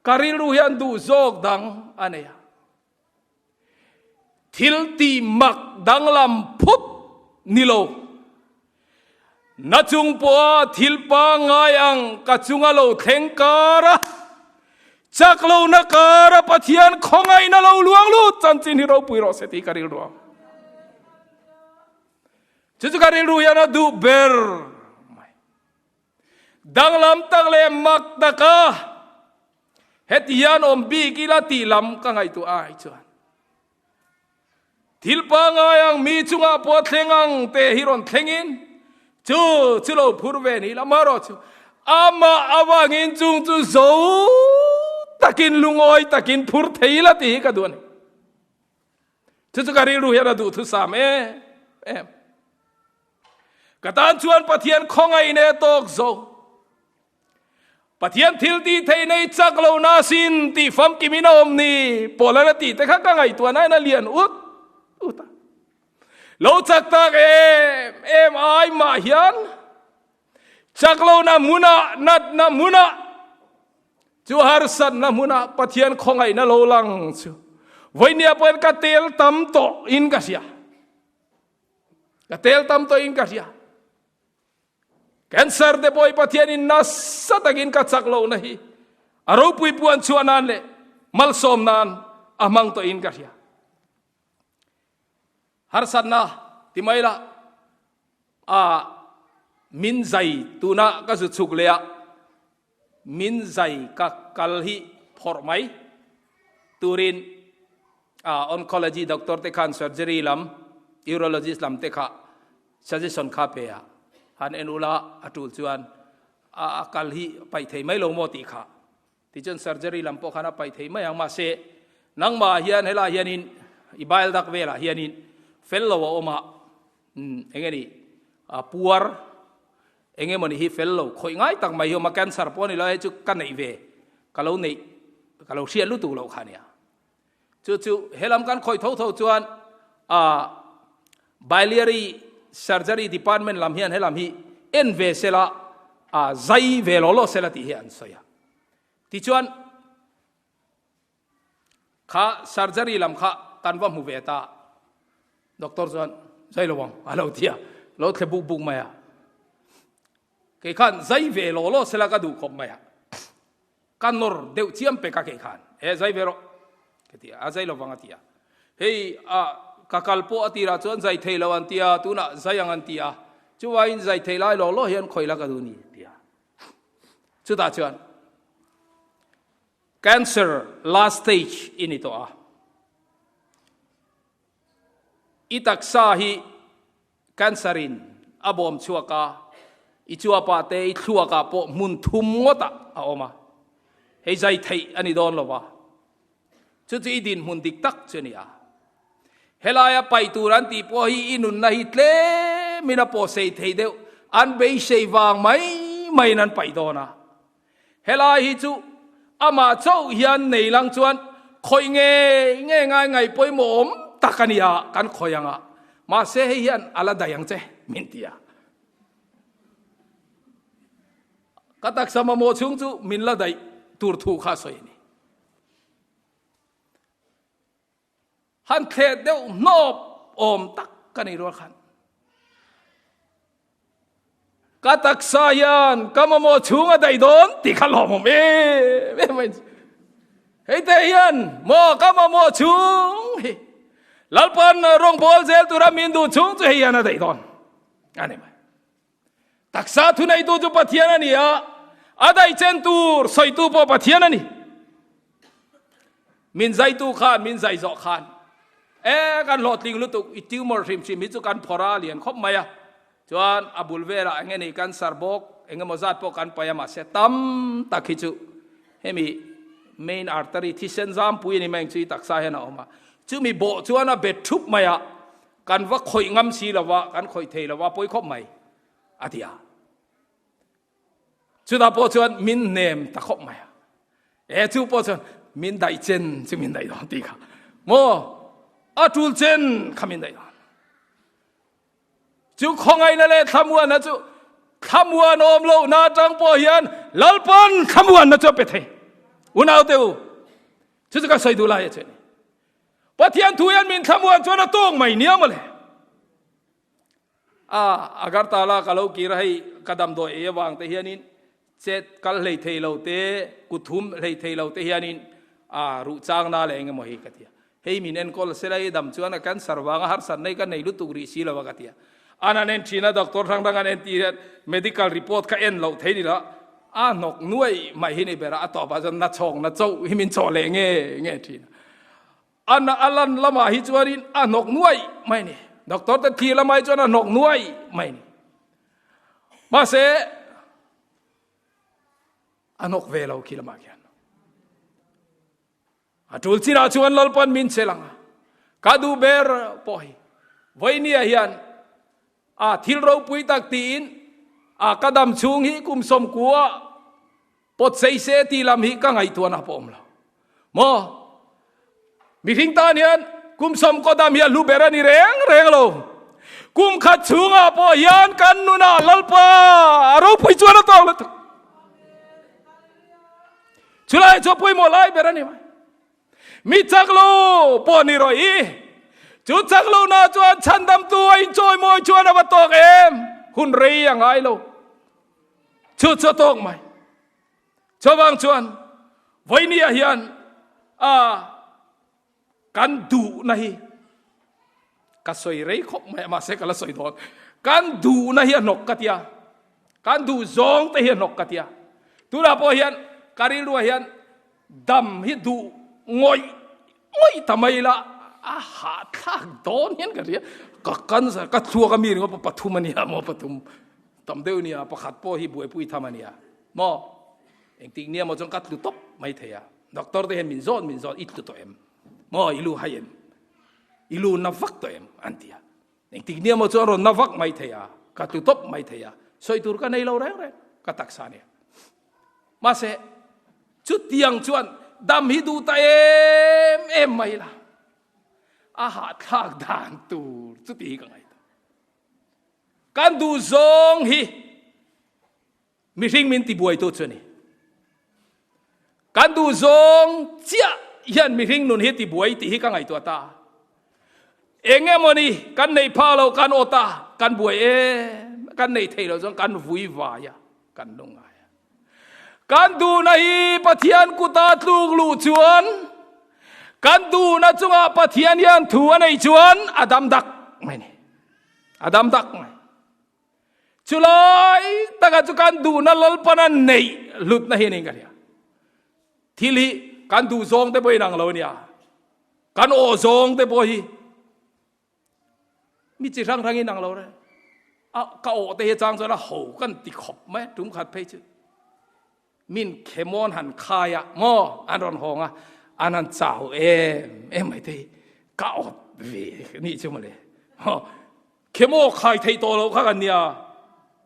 ka rilru hian duh zawk dang a nei a. Thil tih mak danglam phut ni lo. Na chung pawha thil pangngai ang ka chunga lo thleng kar a, chak lohna kar a Pathian khawngaihna lo luang lut chanchin hi ropui rawh se tih ka rilru ang. Chu chu ka rilru hian a duh ber mai. Danglam tak leh mak taka heti hian awm bik ila tih lam ka ngaihtuah ai chuan thil pangngai ang mi chungah pawh thleng ang te hi rawn thlengin chu chu lo phur ve ni la marawh chu amah avangin chung chu zo takin lungawi takin phur thei la tih hi ka duh a ni. Chu chu ka rilru hian a duhthusam em em. Ka tan chuan Pathian khawngaih ne tawk zo. Pathian thil tih theih nei chak lo na sin tih famkim in a awm ni Paul-an a tih te kha ka ngaihtuah nain a lian ut ut a. Lo chak tak em em ai mah hian chak lo na hmunah natna hmunah chu harsatna hmunah Pathian khawngaihna lo lang chu vawinia pawhin ka tel tam tawh in ka hria. Ka tel tam tawh in ka hria. Cancer te pawh hi Pathian in nasa takin ka chak lo na hi a ropui puan chhuah nan leh malsawm nan a hmang tawh in ka hria. Harsatna ti mai la a min zai tuna ka zu chhuk leh a min zai ka kal hi phawrh mai turin oncology doctor te khan surgery lam urologist lam te kha suggestion kha pe a han en ula a tul chuan a kal hi paih thei mai lo maw tih kha tichuan surgery lam pawh khan a paih thei mai ang mahse nangmah hian helai hianin i bile duct velah hianin fel lo a awm a eng nge ni puar Eng emawni hi fel lo khawih ngai tak mai hi awm a, cancer pawh a ni lo, hei chu ka neih ve, ka lo neih, ka lo hriat lutuk loh kha a nia. Chu chu helam kan khawih tho tho chuan ah biliary surgery department lam hian helam hi en ve sela, ah zai ve law law sela tih hi an sawi a. Tichuan. Kha surgery lam kha kan va hmu ve ta. Doctor chuan zai lo ang a lo ti a, lo thle buk buk mai a. Kei khan zai ve law law sela ka duh khawp mai a. Ka nawr deuh chiam pek a kei khan, e zai ve rawh ka ti a, a zai lo vang a ti a. Hei a ka kal pawh a tirah chuan zai thei lo an ti a, tunah zai ang an ti a, chuvangin zai thei lai law law hian khawi la ka duh ni a ti a. Chutah chuan cancer last stage i ni tawh a, i taksa hi Cancer in a bawm chhuak a, i chuapah te i thluakah pawh hmun thum ngawtah a awm a, hei zai theih a ni dawn lo va, chu chu i dinhmun dik tak chu a ni a. Helaia paih tur an tih pawh hi i nunna hi tlemin a pawhsei thei deuh, an beisei vang mai maiin an paih dawn a. Helai hi chu amah chauh hian nei lang chuan khawih nge nge ngai ngai pawimawh awm tak a nia kan khawih ang a, mahse hei hian a la daih ang che min ti a. Ka taksa mamawh chhung chu min la daih tur thu kha a sawi a ni. Han thleh deuh hnawp awm tak ka nei rual khan. Ka taksa hian ka mamawh chhung a daih dawn tih kha lawmawm em em mai. Hei te hian maw ka mamawh chhung hi Lalpan rawngbawl zel tura min duh chhung chu hei hian a daih dawn a ni mai. Taksa thuneitu chu Pathian a ni a, a daih chen tur sawitu pawh Pathian a ni. Min zaitu khan, min zai zawh khan, e kan hlawhtling lutuk, i tumor hrim hrim hi chu kan phawrh a lian khawp mai a, chuan a bul velah eng nge ni cancer bawk eng emaw zat pawh kan paih a, mahse tam tak hi chu hemi main artery thisen zampui a ni mai ang chu i taksa hian a awm a, chumi bawh chuan a bet thup mai a, Kan va khawih ngam si lo va, kan khawih thei lo va, pawi khawp mai, a ti a. Chutah pawh chuan min nem ta khawp mai a. E chu pawh chuan min daih chen chu min daih dawn ti kha. Maw a tul chen kha min daih dawn. Chu khawngaihna leh thlamuanna chu thlamuan awm loh na atang pawh hian Lalpan thlamuanna chu a pe thei. Unaute u, chu chu ka sawi duh lai a che ni. Pathian thu hian min thlamuan chuan a tawng mai nia mawle. A Agartala ka lo kir a hei ka damdawi ei avang te hianin chet kal hlei thei lo te kuthum hlei thei lo te hianin a ruh chang na leh engemaw hi ka ti a. Hei min enkawl sela i dam chuan a cancer vanga harsat nei ka nei lutuk rih si lo a ka ti a. An an en thin a doctor hrang hrang an en tih hian medical report kha en loh thei ni lo a hnawk nuai mai hi ni ber a, a tawpah chuan na chhawk na chauh hi min chawh leh nge nge thin a. A na a lan lamah hi chuanin a hnawk nuai mai ni. Doctor te thlir lamah hi chuan a hnawk nuai mai ni. Mahse a hnawk ve lo khi lamah khian. A tul chinah chuan Lalpan min chel ang a, ka duh ber pawh hi vawinia hian a thil ropui tak tiin a ka dam chhung hi kum sawmkua pawt sei se tih lam hi ka ngaihtuahna pawh awm lo. Maw? Mihring tan hian kum sawmkaw dam hi a hlu ber a ni reng reng lo. Kum khat chhungah pawh hian kan nunah Lalpa a ropui chuan a tawk lutuk. Chulai chu pawimawh lai ber a ni mai. Mi chak lo pawh ni rawh i. Chu chak lo na chuan chhandamtu a inchawi mawi chuan a va tawk em? Hun rei a ngai lo. Chu chu a tawk mai. Chuvang chuan vawinia hian a kan duhna hi ka sawi rei khawp mai a, mahse ka la sawi dawn. Kan duhna hi a hnawk ka tia, kan duh zawng te hi a hnawk ka tia. Tunah pawh hian ka rilruah hian dam hi duh ngawih ngawih ta mai la, a hahthlak dawn hian ka hria. Ka cancer ka thluak a mi ringawt pawh pathum a nia maw, pathum tam deuh a nia, pakhat pawh hi buaipui tham a nia maw. Engtik nia maw chuan ka tlu tawp mai thei a. Doctor te hian min zawt min zawt i tlu tawh em? Maw i lu hai em? I lu na vak tawh em? An ti a. Engtik nia maw chuan rawn na vak mai thei a, ka tlu tawp mai thei a, sawi tur ka nei lo reng reng, ka taksa nia. Mahse, chutiang chuan dam hi duh ta em em mai la, a hahthlak dan tur chuti hi ka ngaihtuah. Kan duh zawng hi Mihring min tibuaitu chu a ni. Kan duh zawng chiah hian mihring nun hi tibuai tih hi ka ngaihtuah ta. Eng emawni kan neih phah lo kan awt a, kan buai em, kan neih theih loh chuan kan vui vai a, kan lungngai a. Kan duhna hi Pathian kuta tluk luh chuan, kan duhna chungah Pathian hian thu a neih chuan a dam dak mai ni. A dam dak mai. Chulai taka chu kan duhna Lalpana neih hlutna hi a niin ka hria. Thil hi kan duh zawng te pawh inang lo a nia. Kan aw zawng te pawh hi mi chi hrang hrang inang lo re. A ka aw te hi chang chuan a ho kan ti khawp mai tum khat phei chu. Min khemawn han khai a maw an rawn hawng a an han chau em em mai te hi ka awt ve nih chu mawle. Khemaw khai theih tawh lo kha kan nia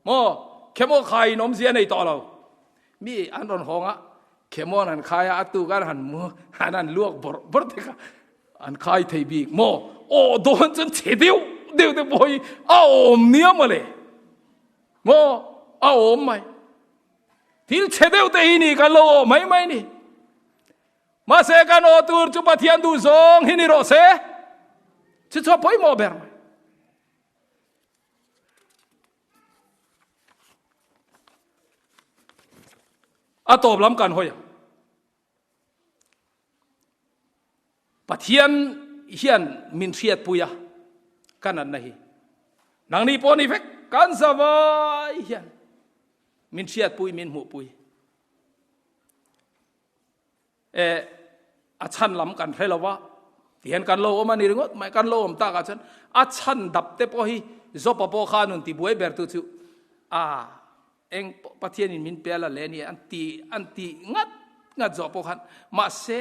maw khemaw khai in awmzia nei tawh lo. Mi an rawn hawng a khemawn han khai a a tuk an han mu an han luak bawrh bawrh te kha an khai thei bik maw aw dawn chuan chhe deuh deuh te pawh hi a awm nia mawle maw a awm mai. Thil chhe deuh te hi ni kan lo aw mai mai ni. Mahse kan aw tur chu Pathian duh zawng hi ni rawh se. Chu chu a pawimawh ber mai. A tawp lam kan hawi ang. Pathian hian min hriatpui a, ka natna hi. Nangni pawh ni vek, kan zavai hian min hriatpui, min hmuhpui. E, a chhan lam kan hre lo va, tihian kan lo awm a ni ringawt mai, kan lo awm takah chuan a chhan dap te pawh hi Jopa pawh kha nun tibuai ber tu chu a eng pawh Pathianin min pe a la le a ni an ti an ti ngat ngat zawh pawh khan mahse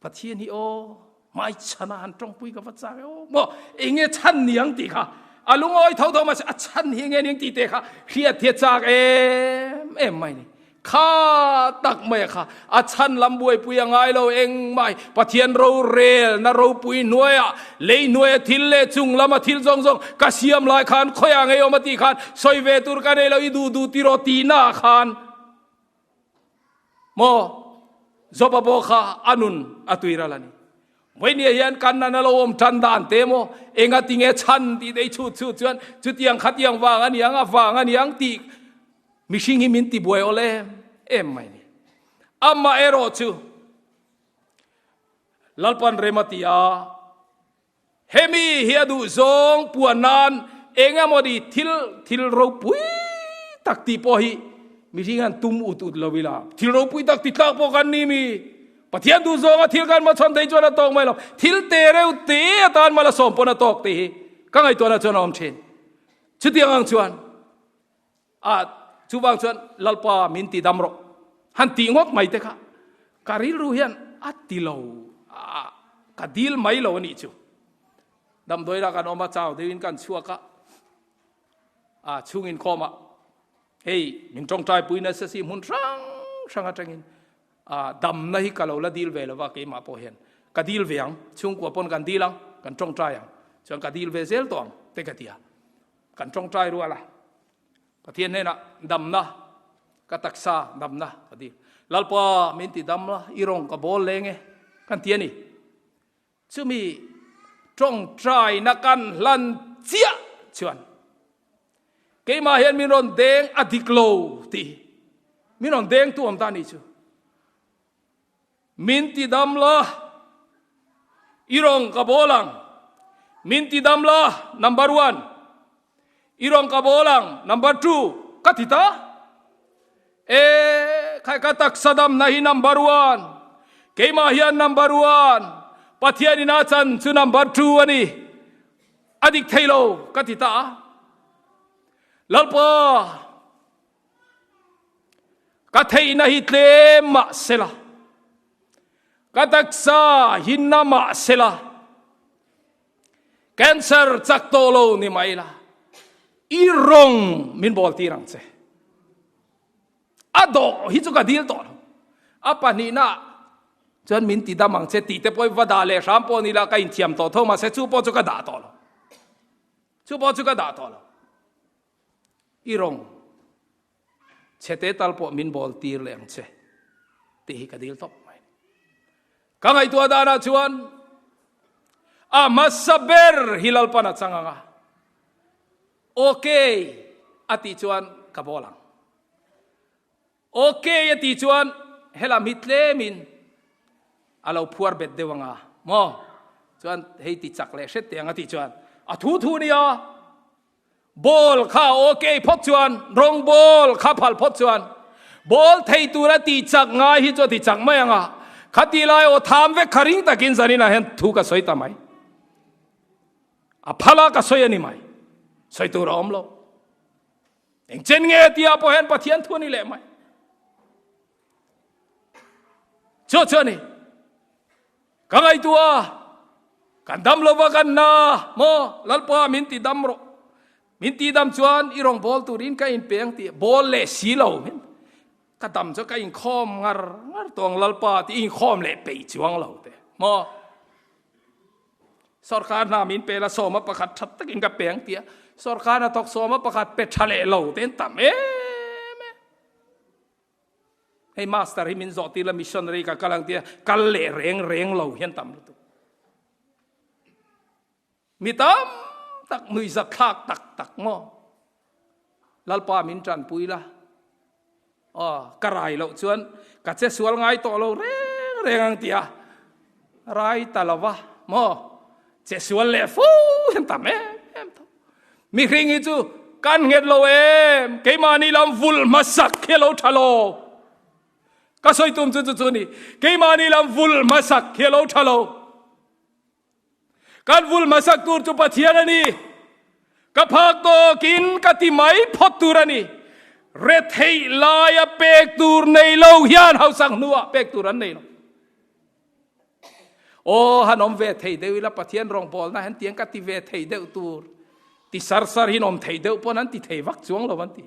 Pathian hi aw hmai chhana han tawngpui ka va chak e aw maw enge chhan niang tih kha a lungawi tho tho mahse a chhan hi enge niang tih te kha hriat hi a chak em em mai ni. Kha tak mai a kha, a chhan lam buaipui a ngai lo engmah hi Pathian rorel na ropui hnuaiah lei hnuaia thil leh chung lama thil zawng zawng ka siam lai khan khawiah ngei awm a tih khan sawi ve tur ka nei lo i duh duh tiraw tihna ah khan maw Joba pawh kha a nun a tuiral a ni. Vawinia hian kan nan a lo awm tan dan te maw enga tinge chhan tih te i chhut chhut chuan chutiang khatiang vang a niang a vang a niang tih Mihring hi min tibuai awl em em mai ni. Amah erawh chu Lalpan rem a ti a, hemi hi a duh zawng puan nan eng emaw ni thil thil ropui tak tih pawh hi mihring hian tum ut ut lo ila, thil ropui tak ti tlak pawh kan ni mi. Pathian duh zawnga thil kan hmachhawn thei chuan a tawk mai lo, thil te reuh te atan mal a sawm pawn a tawk tih hi ka ngaihtuahna chuan a awm thin. Chutiang ang chuan A, chuvang chuan Lalpa min ti dam rawh. Han tih ngawt mai te kha ka rilru hian a ti lo, a, ka dil mai lo a nih chu. Damdawilah kan awm a, chau deuhin kan chhuak a, a chhung inkhawm ah hei min tawngtai pui nasa si hmun hrang hrang atangin a damna hi ka lo la dil ve lova keimah pawh hian ka dil ve ang, chhungkua pawn kan dil ang, kan tawngtai ang, chuan ka dil ve zel tawh ang te ka ti a. Kan tawngtai rual a, Pathian hnenah damna, ka taksa damna ka dil. Lalpa min ti dam la, i rawng ka bawl leng e, kan ti a ni. Chumi tawngtaina kan hlan chiah chuan keimah hian min rawn deng a dik lo tih min rawn deng tu awm ta ni chu. Min ti dam la, i rawng ka bawl ang. Min ti dam la, number one. I rawng ka bawl ang, number two. Ka ti ta. E, khai ka taksa damna hi number one. Keimah hian number one. Pathian in a chan chu number two a ni. A dik thei lo, ka ti ta. Lalpa. Ka theihna hi tlem mah sela, ka taksa hi na mah sela, cancer chak tawh lo ni mai la, i rawng min bawl tir ang che. A dawh hi chu ka dil tawh lo. A pahnihna chuan min ti dam ang che tih te pawh va dah leh hram pawh ni la ka inthiam tawh tho mahse chu pawh chu ka dah tawh lo. Chu pawh chu ka dah tawh lo. I rawng chhete tal pawh min bawl tir leh ang che tih hi ka dil tawp mai. Ka ngaihtuah danah chuan a hmasa ber hi Lalpan a chang ang a, Ok a tih chuan ka bawl ang. Ok a tih chuan helam hi tlemin a lo phuar bet deuh ang a maw? Chuan hei ti chak leh hret teh ang a tih chuan a thu thu nia. Ball kha ok phawt chuan rawng ball kha phal phawt chuan ball thei tura tih chak ngai hi chu a ti chak mai ang a, khati lai aw tham vek kha ring takin zaninah hian thu ka sawi ta mai. A phal a ka sawi a ni mai. Sawi tur a awm lo. Eng chen nge tia pawh hian Pathian thu a ni leh mai. Chu chu a ni. Ka ngaihtuah a, kan dam lova kan na maw Lalpa min ti dam rawh. Min ti dam chuan i rawn bawl turin ka inpeng tih bawl leh si lo. Ka dam chu ka inkhawm ngar ngar tawng Lalpa tih inkhawm leh peih chuang lo te maw. Sorkar hna min pe la sawma pakhat that takin ka peng tia sorkar hnathawk sawma pakhat pe tha leh lo te an tam em em. Hei master hi min zawh tir la missionary ka kal ang tia kal leh reng reng lo hian tam lutuk. Mi tam tak nuihzat thlak tak tak maw. Lalpa min tanpui la. Aw, ka rai loh chuan ka che sual ngai tawh lo reng reng ang tia rai ta lo va maw. Che sual leh fu hian tam em em tho. Mihring hi chu kan nghet lo em, keimahni lam vul hmasak hi a lo tha lo. Ka sawi tum chu chu chu ni, keimahni lam vul hmasak hi a lo tha lo. Kan vul hmasak tur chu Pathian a ni. Ka phak tawkin ka ti mai phawt tur a ni. Retheih laia pek tur nei lo hian hausak hnuah pek tur an nei lo. Aw, han awm ve thei deuh ila Pathian rawngbawlna hian tiang ka ti ve thei deuh tur. Ti sar sar hin awm thei deuh pawn an ti thei vak chuang lo an ti.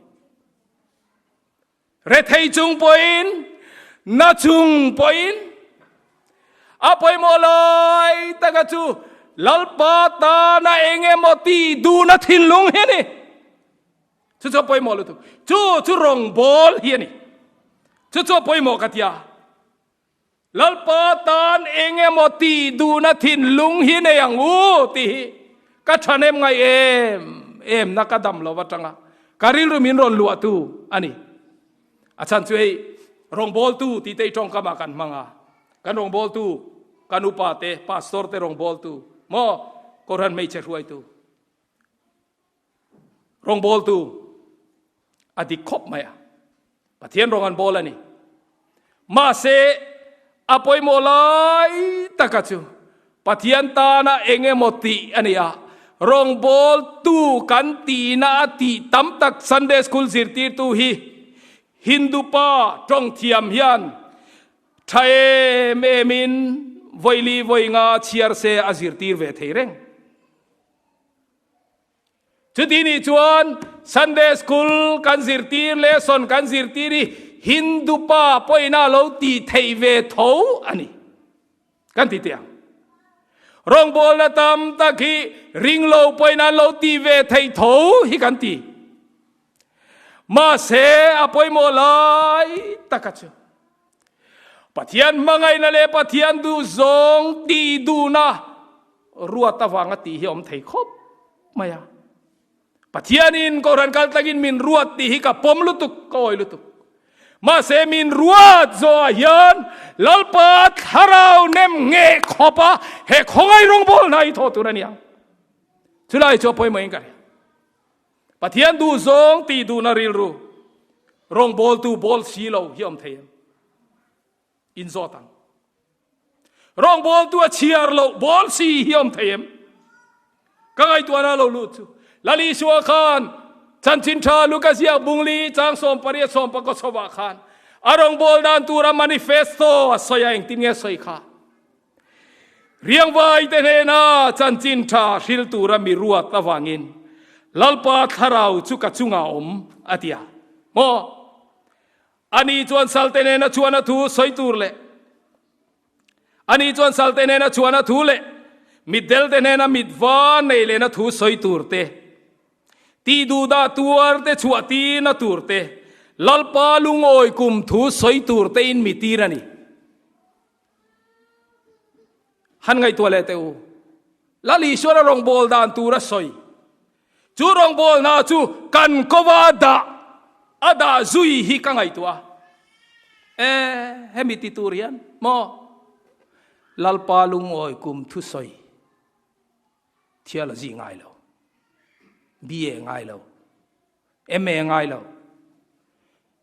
Rethei chung pawhin, na chung pawhin a pawimawh lai taka chu Lalpa tana eng emaw tih duhna thinlung hi a ni. Chu chu a pawimawh lutuk. Chu chu rawngbâwl hi a ni. Chu chu a pawimawh ka tia. Lalpa tan eng emaw tih duhna thinlung hi nei ang u tih hi ka thahnem ngai em em na ka dam lo atanga ka rilru min rawn luahtu a ni. A chhan chu hei rawngbawltu tih te i tawngkamah kan hmang a, kan rawngbawltu kan upa te, pastor te rawngbawltu maw Kohhran hmeichhe hruaitu Rawngbawltu a dik khawp mai a, Pathian rawng an bawl a ni. Mahse, a pawimawh lai taka chu Pathian tana eng emaw tih a ni a, rawngbawltu kan tihna a tih tam tak Sunday School zirtirtu hi Hindu pa tawng thiam hian tha em emin vawili vawi nga chhiar se a zirtir ve thei reng. Chuti nih chuan Sunday School kan zirtir, lesson kan zirtir hi Hindu pa pawhin a lo tih theih ve tho a ni. Kan ti teh ang. Rawngbawlna tam tak hi ringlo pawhin an lo tih ve theih tho hi kan ti. Mahse a pawimawh lai taka chu Pathian hmangaihna leh Pathian duhzawng tih duhna ruat avanga tih hi a awm thei khawp mai a. Pathianin Kohhran kal tlangin min ruat tih hi ka pawm lutuk, ka awi lutuk. Mahse min ruat zawhah hian Lalpa thlarau nem ngheh khawpa he khawngaih rawngbawlna hi thawh tur a ni ang. Chulai chu a pawimawhin ka ring. Pathian duhzawng tih duhna rilru rawngbawltu bawl si lo hi awm thei em? In zawt ang. Rawngbawltu a chhiar loh bawl si hi awm thei em? Ka ngaihtuahna lo lut chu Lal Isua khan Chanchin Tha Luka ziak bungli chang 18 sawmpakaw chhovah khan a rawngbâwl dan tura manifesto a sawi a, engtin nge a sawi kha? Riangvai te hnena chanchin tha hril tura mi ruat avangin Lalpa thlarau chu ka chungah awm, a ti a. Maw? Ani chuan salte nena chuan a thu sawi tur leh Ani chuan salte nena chuan a thu leh mitdelte hnena mitva nei lehna thu sawi tur te, tih duhdah tuar te chhuah tirna tur te, Lalpa lungawi kum thu sawi tur tein mi tir a ni. Han ngaihtuah leh teh u. Lal Isuan a rawngbâwl dan tur a sawi. Chu rawngbâwlna chu kan kova a dah a dah zui hi ka ngaihtuah a. E, hemi ti tur hian maw Lalpa lungawi kum thusawi theology ngai lo, BA ngai lo, MA ngai lo,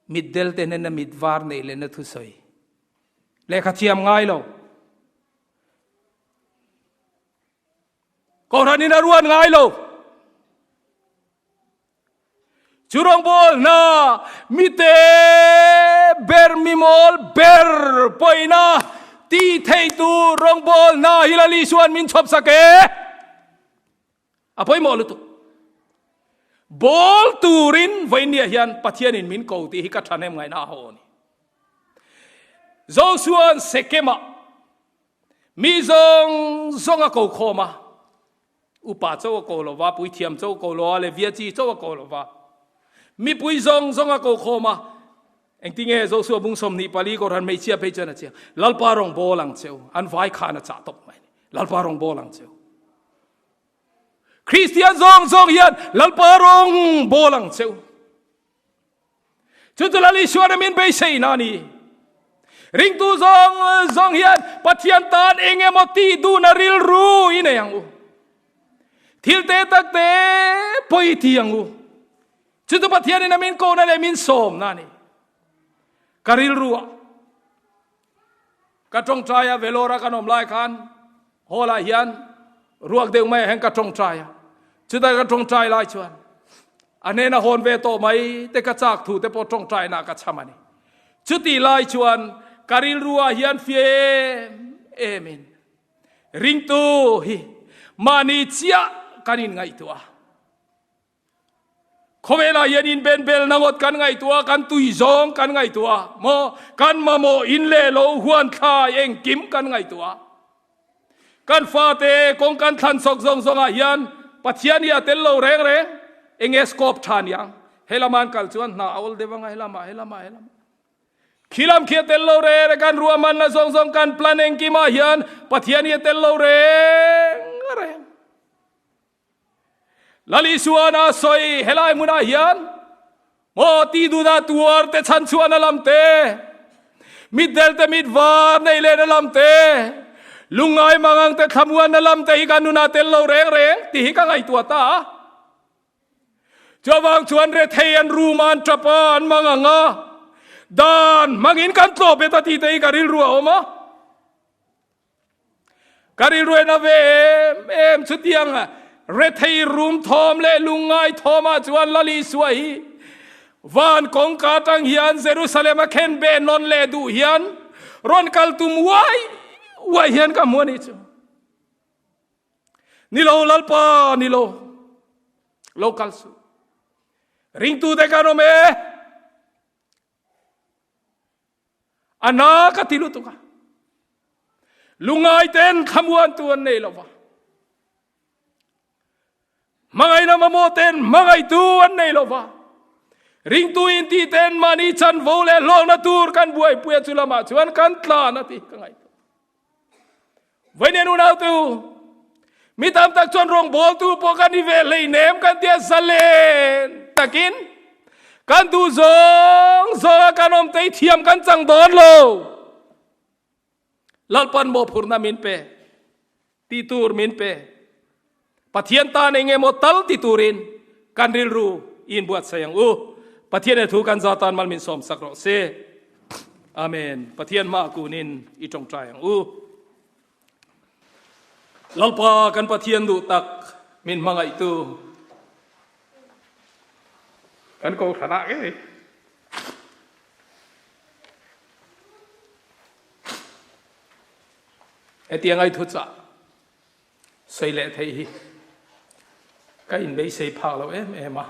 mitdel te hnena mit var neih lehna thusawi lehkha thiam ngai lo. Kohhran in a ruat ngai lo. Chu rawngbâwl hna mite ber mimawl ber pawina ti thei tur rawngbâwl hna hi Lal Isua'n min chhawp sak e. A pawimawh lutuk. Bâwl turin vawinia hian Pathianin min ko tih hi ka ṭhahnem ngaihna a ho a ni. Josua'n Sekemah Mi zawng zawng a ko khawm a, upa cho a ko lo va, puithiam cho a ko lo a, Levia chi cho a ko lo va. Mipui zawng zawng a ko khawm a, engtinge Joshua bung 24 Kohhran hmeichhia phei chuan a chiang, Lalpa rawng bawl ang che u, an vai khan a chah tawp mai a ni, Lalpa rawng bawl ang che u. Kristian zawng zawng hian Lalpa rawng bawl ang che u. Chu chu Lal Isuan a min beisei na a ni. Ringtu zawng zawng hian Pathian tan eng emaw tih duhna rilru i nei ang u. Thil te tak te pawi ti ang u. Chu chu Pathianin a min kohna leh min sawmna a ni. Ka rilru ah ka tawngtai a Vellore a kan awm lai khan hall ah hian ruak deuh mai ah hian ka tawngtai a. Chutah ka tawngtai lai chuan a hnena hawn ve tawh mai te ka chak thu te pawh tawngtaina ka chham a ni. Chutih lai chuan ka rilru ah hian fia em em in ringtu hi mahni chiah kan inngaihtuah a. Khawvelah hian inbenbelna ngawt kan ngaihtuah a, kan tui zawng kan ngaihtuah a, maw? Kan mamawh in leh lo huan thlai engkim kan ngaihtuah a. Kan fate kawng kan thlan chawk zawng zawngah hian Pathian hi a tel lo reng reng. Enge scope tha niang? Helama an kal chuan hna a awl deuh anga helama, helama, helama. Khilam khi a tel lo reng reng, kan ruahmanna zawng zawng kan plan engkimah hian Pathian hi a tel lo reng reng. Lal Isuan a sawi helai hmunah hian maw ti duna tuar te chhan chhuahna lam te, mitdel te mit var nei lehna lam te, lungngai mangang te thlamuanna lam te hi kan nunah tel lo reng reng tih hi ka ngaihtuah ta a. Chuvang chuan rethei an rum a, an tap a, an mangang a, dan hmangin kan tlawh bet a tih te hi ka rilru a awm a. Ka rilruaina ve em em chutiang rethei rum thawm leh lungngai thawmah chuan Lal Isua hi van kawngka atang hian Jerusalem a khen be nawn leh duh hian rawn kal tum uai uai hian ka hmu a nih chu. Ni lo Lalpa ni lo, lo kal suh. Ringtute kan awm e. A na ka ti lutuk a. Lungai ten thlamuan tu an nei lova. Hmangaihna mamawh ten hmangaihtu an nei lova. Ringtu in ti ten mahni chanvo leh hlawkna tur kan buaipui a chu lamah chuan kan tlan a ti ka ngaihtuah. Vawiin unautu, mi tam tak chuan rawngbawltu pawh kan ni ve hleinem kan tia zalen takin kan duh zawng zawnga kan awm te hi thiam kan chang dawn lo. Lalpan mawhphurhna min pe, tih tur min pe. Pathian tan eng emaw tal ti turin kan rilru i inbuatsaih ang u. Pathian he thu kan za tan mal min sawm sak rawh se. Amen. Pathian hmaah kunin i tawngtai ang u. Lalpa kan Pathian duh tak min hmangaihtu kan kohhran ah ngei hetiang ai thuchah Sawi leh theih hi ka inbeisei phak lo em em a,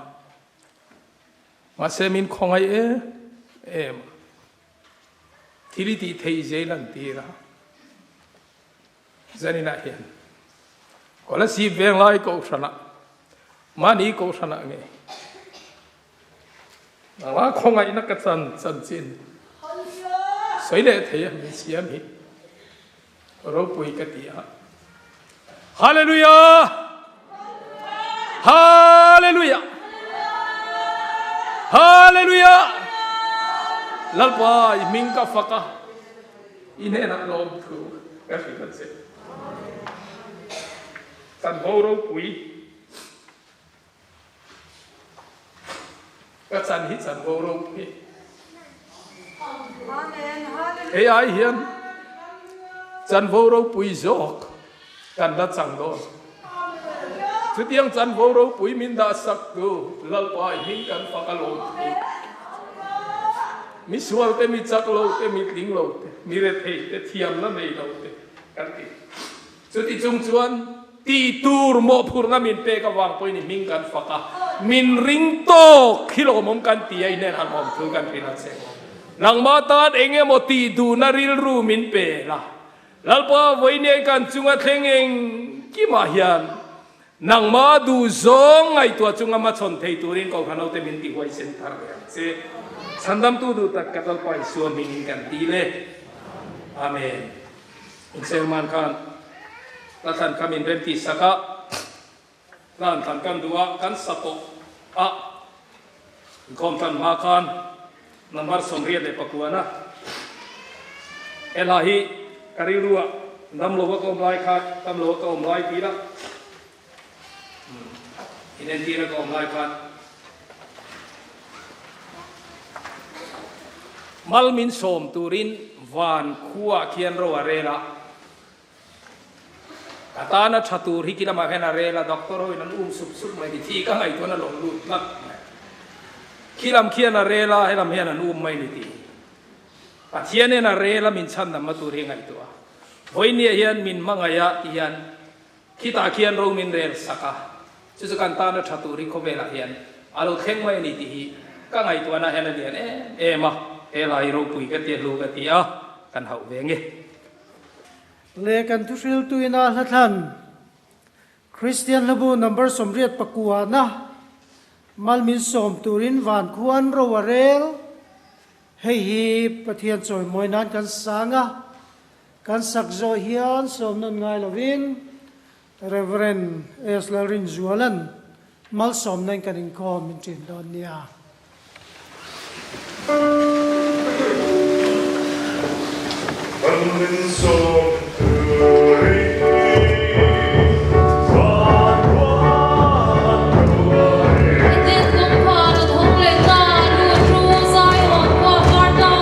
mahse min khawngaih em em a, thil i tih theih zel an tir a, zaninah hian Kolasib Venglai Kohhranah mahni Kohhranah nge nangmah khawngaihna ka chan chanchin sawi leh thei a min siam hi ropui ka ti a. Hallelujah! Hallelujah! Hallelujah! Lalpa i hming ka fak a, i hnenah lawmthu ka hrilh a che. Chanvo ropui Ka chan hi chanvo ropui. Hei ai hian chanvo ropui zawk kan la chang dawn. Chutiang chanvo ropui min dah sak tu Lalpa i hming kan fak a lawm thu. Mi sual te, mi chak lo te, mi tling lo te, mi rethei te, thiamna nei lo te kan ti. Chuti chung chuan tih tur mawhphurhna min pek avang pawhin i hming kan fak a, min ring tawk hi lawmawm kan ti a, i hnenah lawm thu kan hrilh a che. Nangmah tan eng emaw tih duhna rilru min pe la, Lalpa vawiin kan chunga thleng engkimah hian nangmah duhzawng ngaihtuah chunga hmachhawn thei turin Kohhran hote min ti huaisen thar ve ang che. Chhandamtu duh tak ka Lalpa Isua hmingin kan ti le. Amen. Inserman khan ka thlan kha min rem tih sak a, hlan thlan kan duh a, kan sa tawh a, inkhawm thlan hma khan number 84 a he hla hi ka rilru ah damlo a ka awm lai khan damlo a ka awm lai tih la inentir a ka awm lai khan Mal min sawm turin van khuaah khian ro a rel a, ka tana tha tur hi kilamah hian a rel a, doctor hoin an um sup sup mai ni, thi ka ngaihtuahna lo lut tlat mai. Khilam khian a rel a, helam hian an um mai ni tih hi. Pathian hian a rel a min chhandamna tur hi a ngaihtuah a, vawinia hian min hmangaih a ti hian Khitah khian ro min rel sak a, chu chu kan tana tha tur hi khawvelah hian a lo thleng mai a ni tih hi ka ngaihtuahna hian a lian em em a, he lai ropui ka tia hlu ka ti a, kan hauh ve nge. Le kan thuhriltuina hlathlan Kristian hlabu number 89 na mal min sawm turin van khuan ro a rel. Hei hi Pathian chawimawi nan kan sang a. Kan sak zawh hian sawm nawn ngai lovin Rev. S. Lalrinzuala'n malsawmna in kan inkhawm min ṭin dawn nia. Kan min sawm turin van khuan ruai. Eden kawngkhar a thawng leh ta, lut ru Zion khua par ta.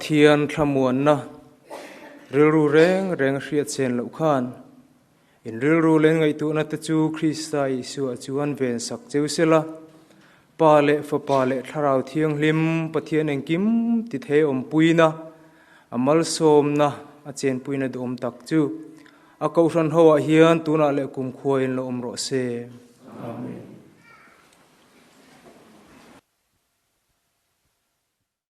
Pathian thlamuanna rilru reng reng hriat chen loh khan in rilru leh ngaihtuahna te chu Krista Isua chuan ven sak cheu sela, Pa leh Fapa leh Thlarau Thianghlim Pathian engkim ti thei awmpuina, a malsawmna, a chenpuina duhawm tak chu a Kohhran hoah hian tunah leh kumkhua in la awm rawh se. Amen.